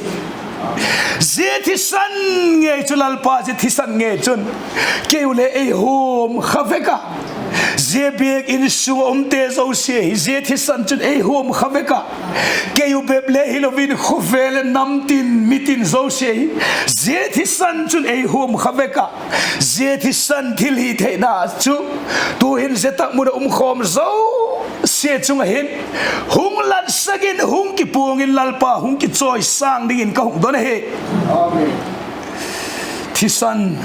Zia thisan ngei chu Lalpa, zia thisan ngei chun keiu le ei huam kha vek a. Zia biak in sung ah umte zosia hi zia thisan chun ei huam kha vek a. Keiu bep le hilo in khawvel le nam tin mi tin zosia hi zia thisan chun ei huam kha vek a. Zia thisan thilhitheina chu tu'hin zia tak mun ah um khawm zosia chung ah hin hung latsak in, hung kipuang in, Lalpa hung kichawisâng dingin ka hung don ahi. Thisan,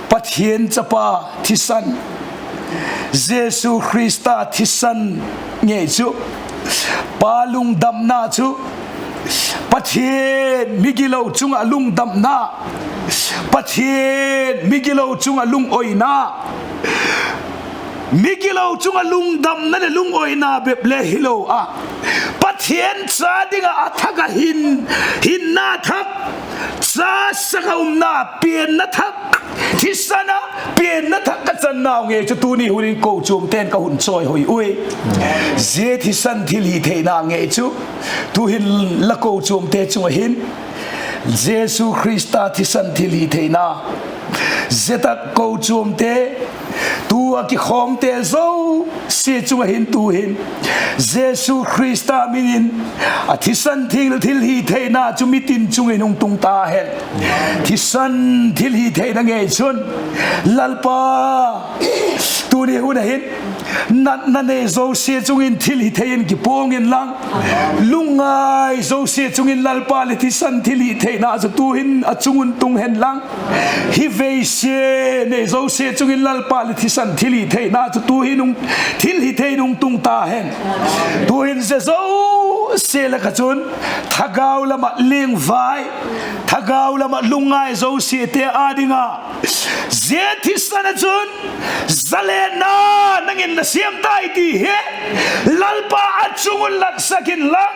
Pathian chapa thisan, Jesu Khrista thisan ngei chu, Pa lungdamna chu, Pathian migilo chung ah lungdamna, Pathian migilo chung ah lungawina, migilo chung ah lungdamna leh lungawina bep le hilo a, Pathian cha ding ah a thak ah hin, hinna thak, zasak a umna, pianna thak, thisan a pianna thak ka channau ngei chu tuni hun in kochuamte'n ka hun chawihoi ui. Zia thisan thilhitheina ngei chu tu'hin la kochuamte chung ah hin Jesu Khrista thisan thilhitheina, zia tak kochuamte tu a kikhawmte zosia chung ah hin tu'hin Jesu Khrista min in a thisan thil, thilhitheina chu mitin chung in hung tung ta hen. Thisan thilhitheina ngei chun, Lalpa, tuni hun ah hin natna nei zosia chung in thilhithei in kipuang inlang, lungngai zosia chung in Lalpa leh thisan thilhitheina chu tu'hin a chung un tung hen lang, hi veisia nei zosia chung in Lalpa leh thisan thilhitheina chu tu'hin hung, thilhithei in hung tung ta hen. Tu'hin zia zosia lak ah chun thagau lam ah lingvai, thagau lam ah lungngai zosiate â ding a zia thisan ah chun zalenna nang in la siam tai ti hi Lalpa a chung un latsak inlang,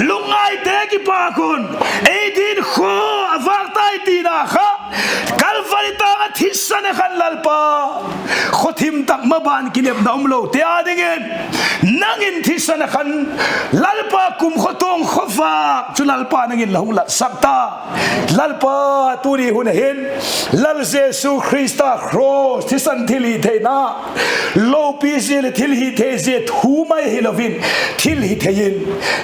lungngaite kipâk un ei din khua a vâk tai tina kha, Kalvari tâng ah thisan a khan Lalpa, khawthim tak maban kinepna umlote â dingin nang in thisan a khan Lalpa, kumkhua tuang khawvâk chu Lalpa nang in la hung latsak ta. Lalpa, tuni hun ah hin Lal Jesu Khrista cross thisan thilhitheina, lopi zia leh thilhithei zia thu mai hilo in, thilhithei in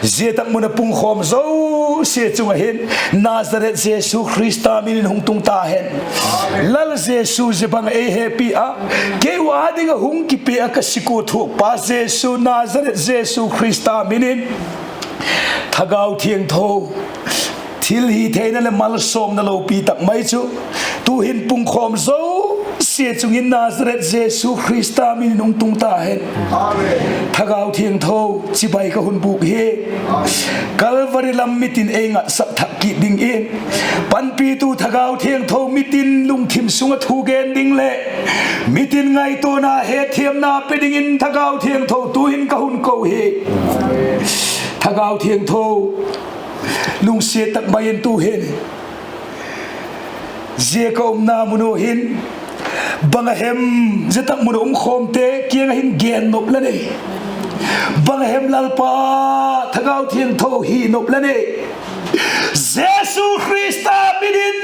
zia tak mun a pungkhawm zosia chung ah hin Nazareth Jesu Khrista min in hung tung ta hen. Lal Jesu zia bang ah ei hepi a, kei ua ding ah hung kipia a ka sik ua thuakpa Jesu, Nazareth Jesu Khrista min in Thagau Thiangtho, thilhitheina leh malsawmna lopi tak mai chu tu'hin pungkhawm zosia chung in Nazareth Jesu Khrista min in hung tung ta hen. Thagau Thiangtho, chibai ka hun bûk hi, Kalvari lam mitin ei ngatsak thak kit dingin, panpitu Thagau Thiangtho, mitin lungthim sung ah thu gen ding leh mitin ngaituana hetthiamna pe dingin Thagau Thiangtho tu'hin ka hun ko hi. Thagau Thiangtho, lungsiat tak mai in tu'hin zia ka umna mun uh hin bang a hem, zia tak mun a um khawmte kiang ah hin gen nop la nei? Bang a hem Lalpa, Thagau Thiangtho hi nop la nei? Jesu Khrista min in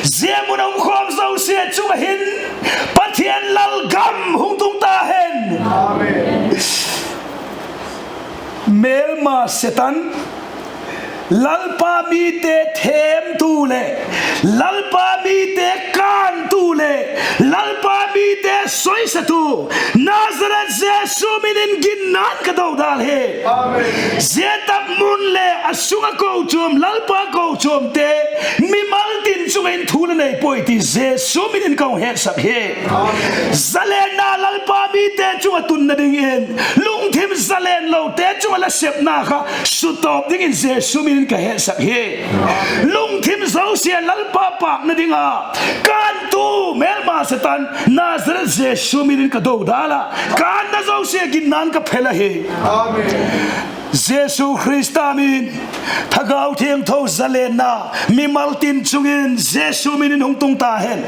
zia mun a um khawm zosia chung ah hin Pathian lalgam hung tung ta hen. Mêlma Setan, Lalpa mite thêmtu leh Lalpa mite kântu leh Lalpa mite soisatu Nazareth Jesu min in ginna'n ka do dâl hi. Zia tak mun leh a sung ah kochuam, Lalpa kochuamte mimal tin chung ah in thu la nei puai ti Jesu min in ka hung hetsak hi. Zalenna Lalpa mite chung ah tunna dingin, lungthim zalenlote chung ah la sepna kha sutawp dingin Jesu min in ka hetsak hi. Lungthim zosia Lalpa pâkna ding ah kântu mêlma Setan, Nazareth Jesu min in ka do dâl a, kânna zosia ginna'n ka phel ahi. Jesu Khrista min in Thagau Thiangtho zalenna mimal tin chung in Jesu min in hung tung ta hen.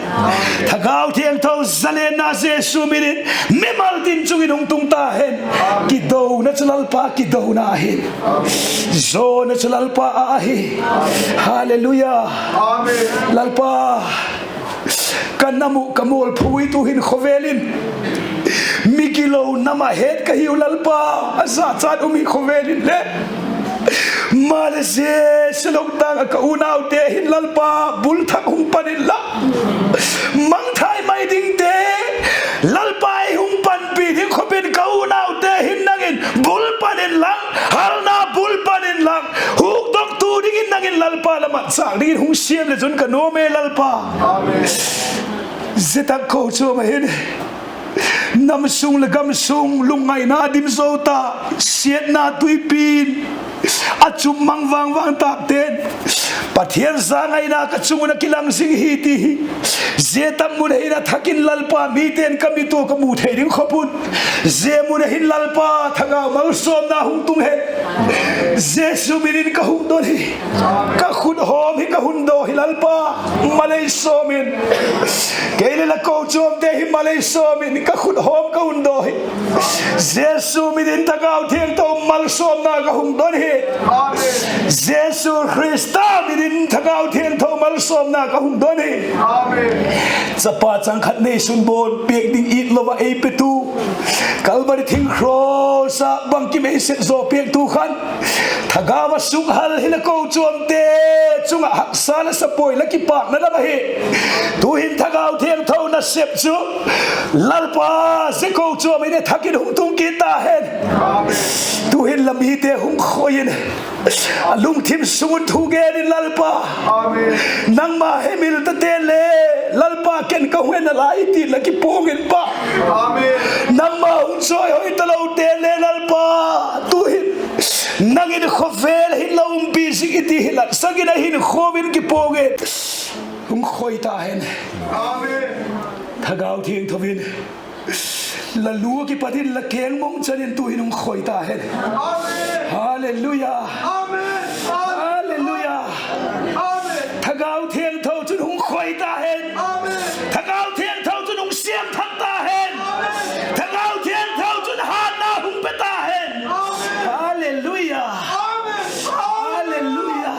Thagau Thiangtho zalenna Jesu min in mimal tin chung in hung tung ta hen. Kidona chu Lalpa kidona ahi. Zona chu Lalpa â ahi. Halleluia. Lalpa, ka nam uh ka mualpho ui tu'hin khawvel in, mi gilo nam ah het ka hiu Lalpa, a zachat um hi khawvel in le. Maleh zia Shillong tâng ah ka unaute hin Lalpa, bul thak hung pan inla, mangthai mai dingte, Lalpa, ei hung panpi ding khop in ka unaute hin nang in bul pan inla, halna bul pan inla, hukdoktu dingin nang in Lalpa, la matchâk dingin hung siam leh chun ka nuam e Lalpa. Zia tak kochuam ah hin nam sung leh gam sung lungngaina dim zo ta, siatna tuipi'n a chup mang vang vang tâkte'n, Pathian zangaina ka chung un a kilang zing hi ti hi zia tak mun ah hin a thak in Lalpa, mite'n ka mit ua ka mu thei ding khop un, zia mun ah hin Lalpa, thagau malsawmna hung tung hen. Jesu min in ka hukdon hi. Ka khut hawm hi ka hun daw hi Lalpa, malei sawm in. Kei leh la kochuamte hi malei sawm in ka khut hawm ka hun daw hi. Jesu min in Thagau Thiangtho malsawmna ka hung don hi. Jesu Khrista min in Thagau Thiangtho malsawmna ka hung don hi. Chapa chang khat neisun bawn piak ding it lo ah ei petu, Kalvari thing cross ah bangkim ei sep zaw piaktu khan, Thagau a sukhal hi la kochuamte chung ah haksa la sapuai la kipâkna lam ahi. Tu'hin Thagau Thiangtho nasep chu Lalpa, zia kochuam in a thak in hung tung kit ta hen. Tu'hin la mite hung khoi in, a lungthim sung un thu gen in Lalpa, nangma hemil tate le, Lalpa, ken ka hung en nalai ti la kipuang in Pa, nangma hung chawihoi talote le Lalpa, tu'hin nang in khawvel hin la umpi zing i ti hi latsak in a hinkhua in kipuang in, hung khoi ta hen. Thagau Thiangtho in la lu ah kipat in la keng mawng chan in tu'hin hung khoi ta hen. Halleluia. Halleluia. Thagau Thiangtho chun hung khoi ta hen. Thagau Thiangtho chun hung siam thak ta hen. Thagau Thiangtho chun hâtna hung pe ta hen. Halleluia. Halleluia.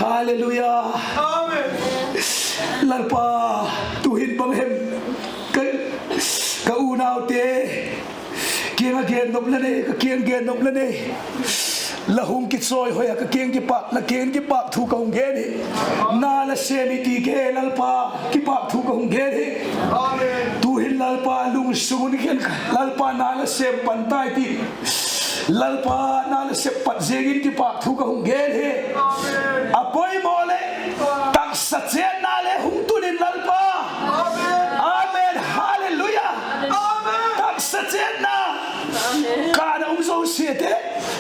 Halleluia. Lalpa, tu'hin bang hem ka, ka unaute kiang ah gen nop la nei, ka kiang gen nop la nei. La hung kichawihoi ah ka kiang kipâk, la kiang kipâk thu ka hung gen hi. Na la sêm i ti ke Lalpa, kipâk thu ka hung gen hi. Tu'hin Lalpa lungsung un khen, Lalpa na la sêm pan tai ti, Lalpa na la sep pat ziakin kipâk thu ka hung gen hi. A poimaw leh taksa chêtna le hung tun in Lalpa. Amen. Halleluia. Taksa chêtna, kân a um zosiate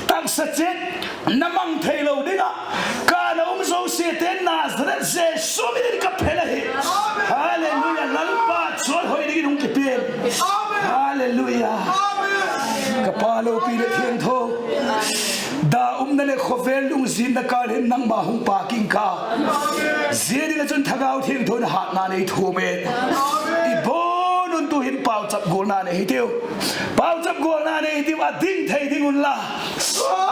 taksa chêtna mang theilo ding ah, kân a um zosiate Nazareth Jesu min in ka phel ahi. Halleluia. Lalpa chawihoi dingin hung kipia. Halleluia. Ka Pa lopi leh thiangtho, da umna leh khawvel lungzinna kâl hin nangma hung pâk ing ka. Zia ding ah chun Thagau Thiangtho in hâtna nei thuam in. I bawn un tu'hin pauchap gualna nei hitiu. Pauchap gualna nei hitiu, a ding thei ding unla,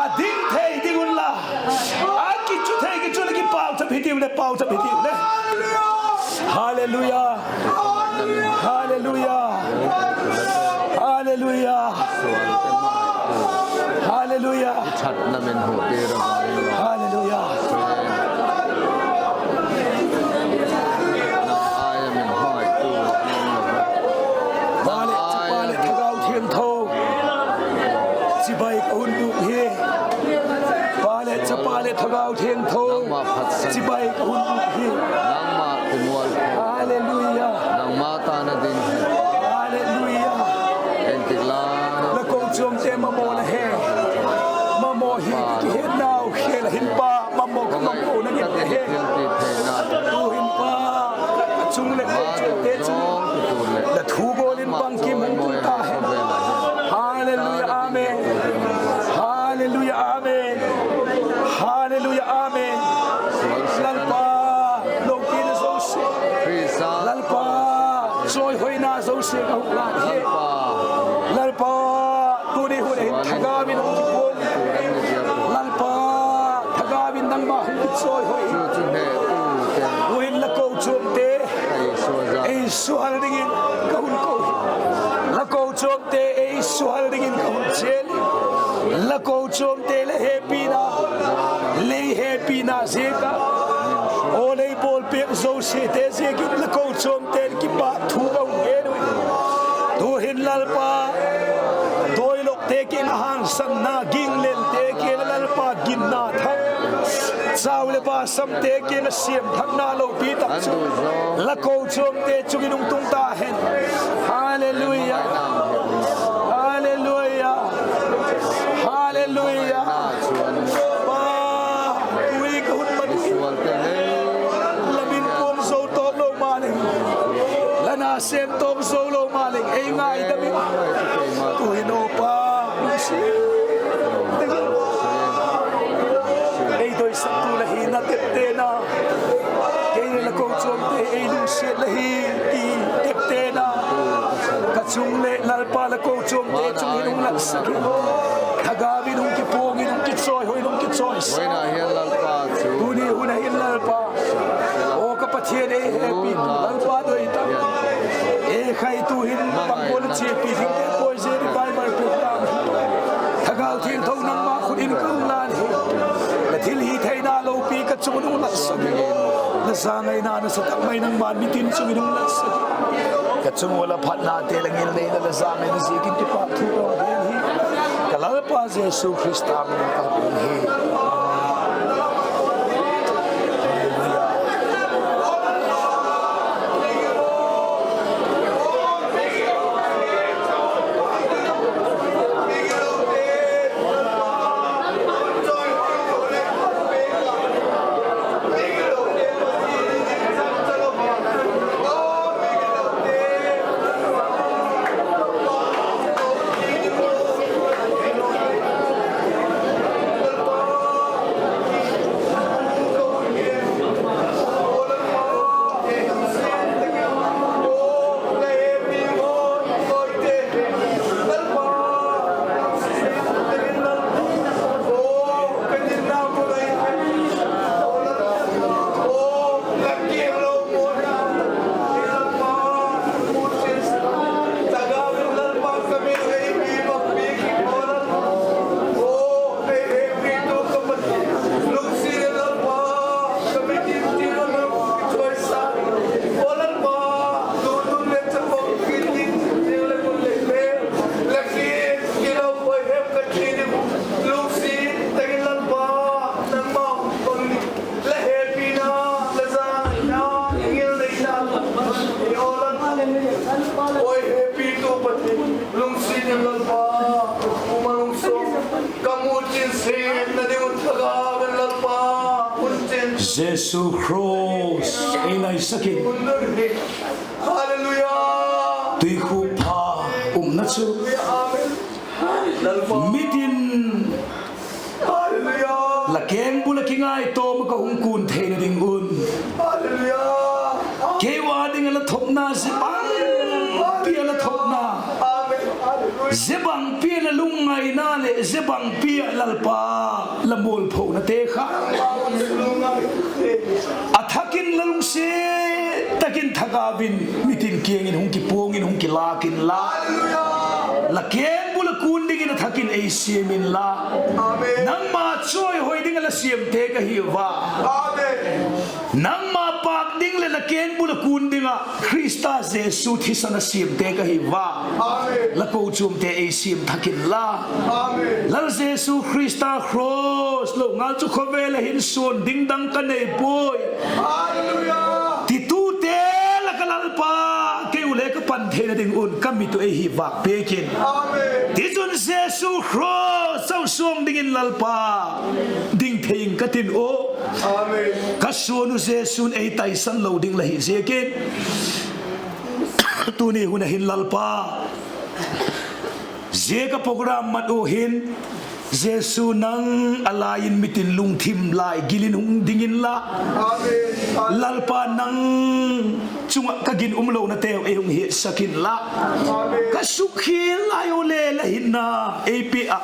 a ding thei ding unla, a kichu thei kichu leh kipauchap hitiu leh, pauchap hitiu leh. Halleluia. Halleluia. Halleluia. Halleluia. Halleluia. Pa leh Chapa leh Thagau Thiangtho, chibai ka hun bûk hi. Pa leh Chapa leh Thagau Thiangtho, chibai ka hun bûk hi. Halleluia. Halleluia. La kochuamte mamaw la he. Mamaw hi kihetnau khêl a hin Pa, mamaw ka mamawnau hi he. Tu'hin Pa, a chung leh kochuamte chu la thu gual in bangkim hung tung ta hen. Halleluia, amen. Halleluia, amen. Halleluia, amen. Lalpa, lopina zosia, Lalpa, chawihoina zosia ka hung lân hi. Lalpa, tuni hun hin Thagau in hung kipuang. Lalpa, Thagau in nangma hung kichawihoi. Tu'hin la kochuamte ei suhal dingin ka hun ko hi. La kochuamte ei suhal dingin ka hun chial hi. La kochuamte la hepina, lei hepina ziak ah, aw lei bawlpiak zosiate ziakin la kochuamte kipak thu ka hung gen uhi. Tu'hin Lalpa, dawilokte kiang ah hangsanna, ginglelte kiang ah Lalpa ginna thak, chau leh basamte kiang ah siam thakna lopi tak chu la kochuamte chung in hung tung ta hen. Halleluia. Halleluia. Halleluia. Pa, tui ka hun mat hi, la min puang zo tawk lo maleng, la na sêm tawk zo lo maleng ei ngaidam in. Tu'hin aw Pa, ei doisaktu la Hina teptena, kei leh la kochuamte ei lungsiat la hi ti teptena, ka chung leh Lalpa la kochuamte chung hin hung latsak in. Thagau in hung kipuang in, hung kichawihoi in, hung kichawisak. Tuni hun ah hin Lalpa, aw ka Pathian, ei hepi, Lalpa doi ta. Ei khaitu hin pangbuan a chiapi dingte pawi zia revival program hi Thagau Thiangtho nangma khut in ka hung lân hi. La thilhitheina lopi ka chung un hung latsak in. La zangaina nasa tak mai nangma'n mitin chung in hung latsak in. Ka chung ua la phatnate, la ngilneina, la zangaina ziakin kipâkthu ka gen hi. Ka Lalpa Jesu Khrista min in ka hun hi. Awi hepitu Pathian, lungsiat in Lalpa, um a lungsiat, ka mu chin sitna ding un Thagau in Lalpa, hun chin Jesu Khrist ei naisak in. Hallelujah. Tuikhuk pha umna chu, Lalpa, mitin, Hallelujah, la kengbul ah kingaitawm ah ka hung kun theina ding un, Hallelujah, kei ua ding ah la thopna, zia bangpi ah la thopna, Amen, Hallelujah, zia bangpi ah la lungngaina leh zia bangpi ah Lalpa la mualphonate kha a thak in la lungsiat tak in Thagau in mitin kiang in hung kipuang in hung kilâk inla, la kengbul ah kun dingin a thak in ei siam inla, nangma chawihoi ding ah la siamte ka hi ua. Nangma pâk ding leh la kengbul ah kun ding ah Khrista Jesu thisan a siamte ka hi ua. La kochuamte ei siam thak inla, Lal Jesu Khrista kros lo ngal chu khawvel ah hin suan ding dang ka nei puai, titute lak ah Lalpa, kei u le ka pan theina ding un ka mit uh ei hi vâk piak in. Tichun Jesu kros chau suang dingin Lalpa, ding thei ing ka tin uh. Ka suan uh Jesu'n ei taisan lo ding la hi ziakin, tuni hun ah hin Lalpa, zia ka program mat ua hin, Jesu nang a lai in mitin lungthim lai gil in hung ding inla, Lalpa nang chung ah ka ginumlonateu ei hung hiatsak inla, ka sukkhial lai u le la hinna ei pia ah,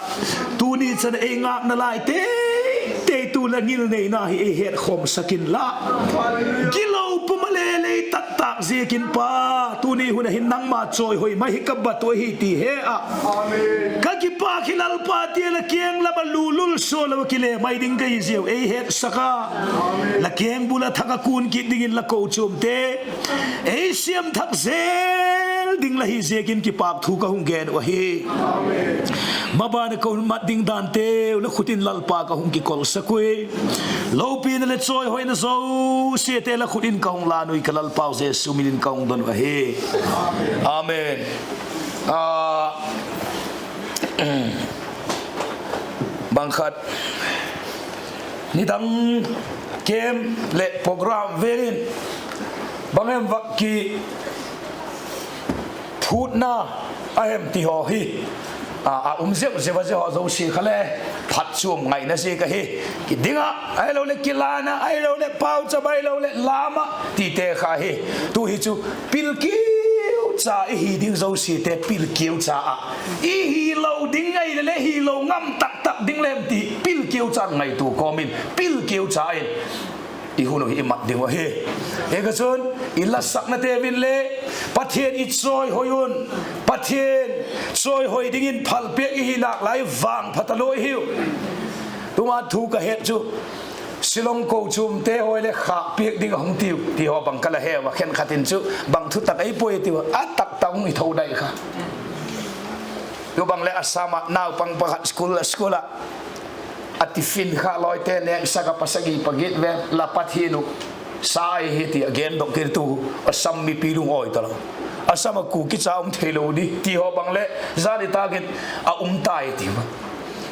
tuni chan ei ngâkna lai teitei tu la ngilneina hi ei hetkhawmsak inla, gilo pum ah le lei tak tâk ziakin Pa, tuni hun ah hin nangma chawihoi mai hi ka bat uh ahi ti he ah, ka kipâk hi Lalpa ti la kiang lam ah lulul sua lo kile mai ding ka hi ziau ei hetsak a, la kengbul ah thak ah kun kit dingin la kochuamte ei siam thak zel ding la hi ziakin kipâk thu ka hung gen uh ahi. Maban ah ka hun mat ding danteu la khut in Lalpa ka hung kikolsak ui. Lopina leh chawihoina zosiate la khut in ka hung lân ui, ka Lalpau Jesu min in ka hung don uh ahi. Amen. Bang khat, nidang camp leh program vêl in bang em vak ki phûtna a hem ti haw hi a um zeu zeu a, zia haw zosia kha le phatchuam ngaina ziak ahi. Kiding ah ahiloleh kilan ah ahiloleh pauchap ahiloleh lam ah tite kha hi. Tu hi chu pilkiu cha i hi ding zosiate pilkiu cha ah, i hilo ding ngai le le hilo ngam tak tak ding lem ti pilkiu cha ngaitua kawm in pilkiu cha in i hun uh hi i mat ding uh ahi. Hi kha chun i lasaknate vin le Pathian i chawihoi un, Pathian chawihoi dingin phalpiak i hi nalai vang pha talua i hiu. Tuma thu ka het chu Shillong kochuamte haw le khâk piak ding a hung tiu ti haw bang ka la he ua, khenkhat in chu bang thutak ei puai tiu a, a tak tak hung i tho dai kha. Tu bang leh Assam ah naupang pakhat school ah, school ah a tiffin kha lawite nêksak a, pasagi pagit ve la Pathian uh sa ahi ti a gendok kit tu, Assam mipi lungawi talo. Assam ah Kuki cha um theilo di ti haw bang leh zani tâk in a um tai ti a.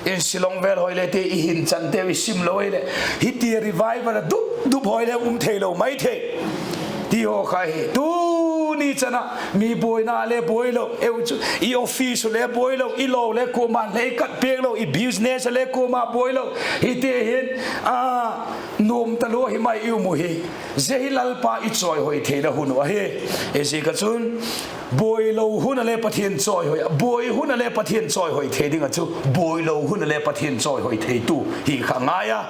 In Shillong vêl hoi le ti i hin chanteu i sim lo i leh, hiti revival a dup dup hoi le um theilo mai thei ti haw kha hi. Tuni chan ah mi buaina le buai lo, eu chu i office le buai lo, i lo le kuama'n lei kat piak lo, i business le kuama buai lo, hiti hin a nuam talua hi mai i um uh hi. Zia hi Lalpa i chawihoi theina hun uh ahi. Ziaziak ah chun buailo hun a le Pathian chawihoi, buai hun a le Pathian chawihoi thei ding ah chu buailo hun a le Pathian chawihoi theitu hi kha ngai a.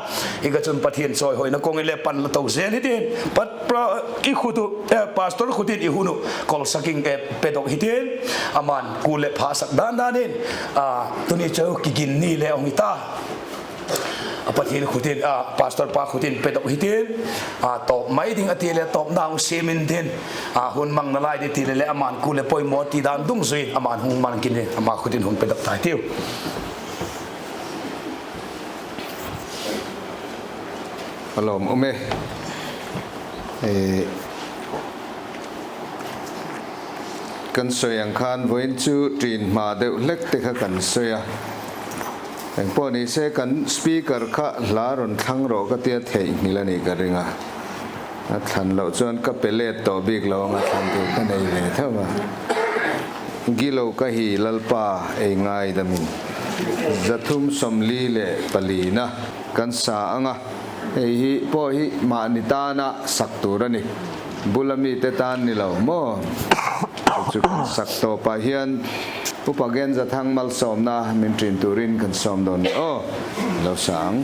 Hi kha chun Pathian chawihoina kawng in le pan la to zel hitin, pat pra, i khut uh, eh, pastor khut in i hun uh kolsak in, eh, pedok hitin, ama'n kul leh phasak dan dan in, a, tuni chu kigin ni le hung hi ta. A Pathian khut in, a, pastor pa khut in pedok hitin, a, tawp mai ding a ti le tawpna hung siam intin, a, hun mang nalai di ti le le ama'n kul leh poimaw ti dan dungzui in ama'n hung mang kin in ama khut in hun pedok tai tiu. A lawm um e. Kan soi ang khan vawiin chu ṭin hma deuh hlekte kha kan soi a. Engpawh ni se kan speaker kha hla rawn thlang rawh ka tia, theihnghilh a nih ka ring a. A thlan loh chuan ka pe let tawh bik lo ang a, thlan tur ka nei ve tho a. Gilo ka hi Lalpa, ei ngaidam in. Za thum sawmli leh palina kan sa ang a, hei hi pawh hi mahni tana sak tur a ni, bula mite tan ni lo maw. Chu kan sak tawpah hian Upa Genzathang malsawmna min ṭin turin kan sawm dawn ni aw. Lo sa ang.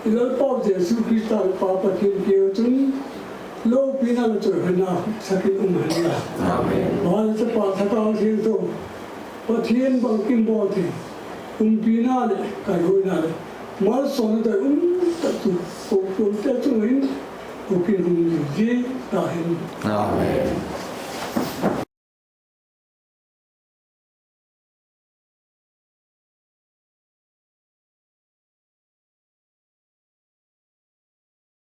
I Lalpau Jesu Khrista leh Pa Pathian kiang chun lopina leh chawihoina sak in um hen la. Pa leh Chapa, Thagau Thiangtho, Pathian bangkim bawl thei, umpina leh kaihuaina leh malsawmna doi um tak chu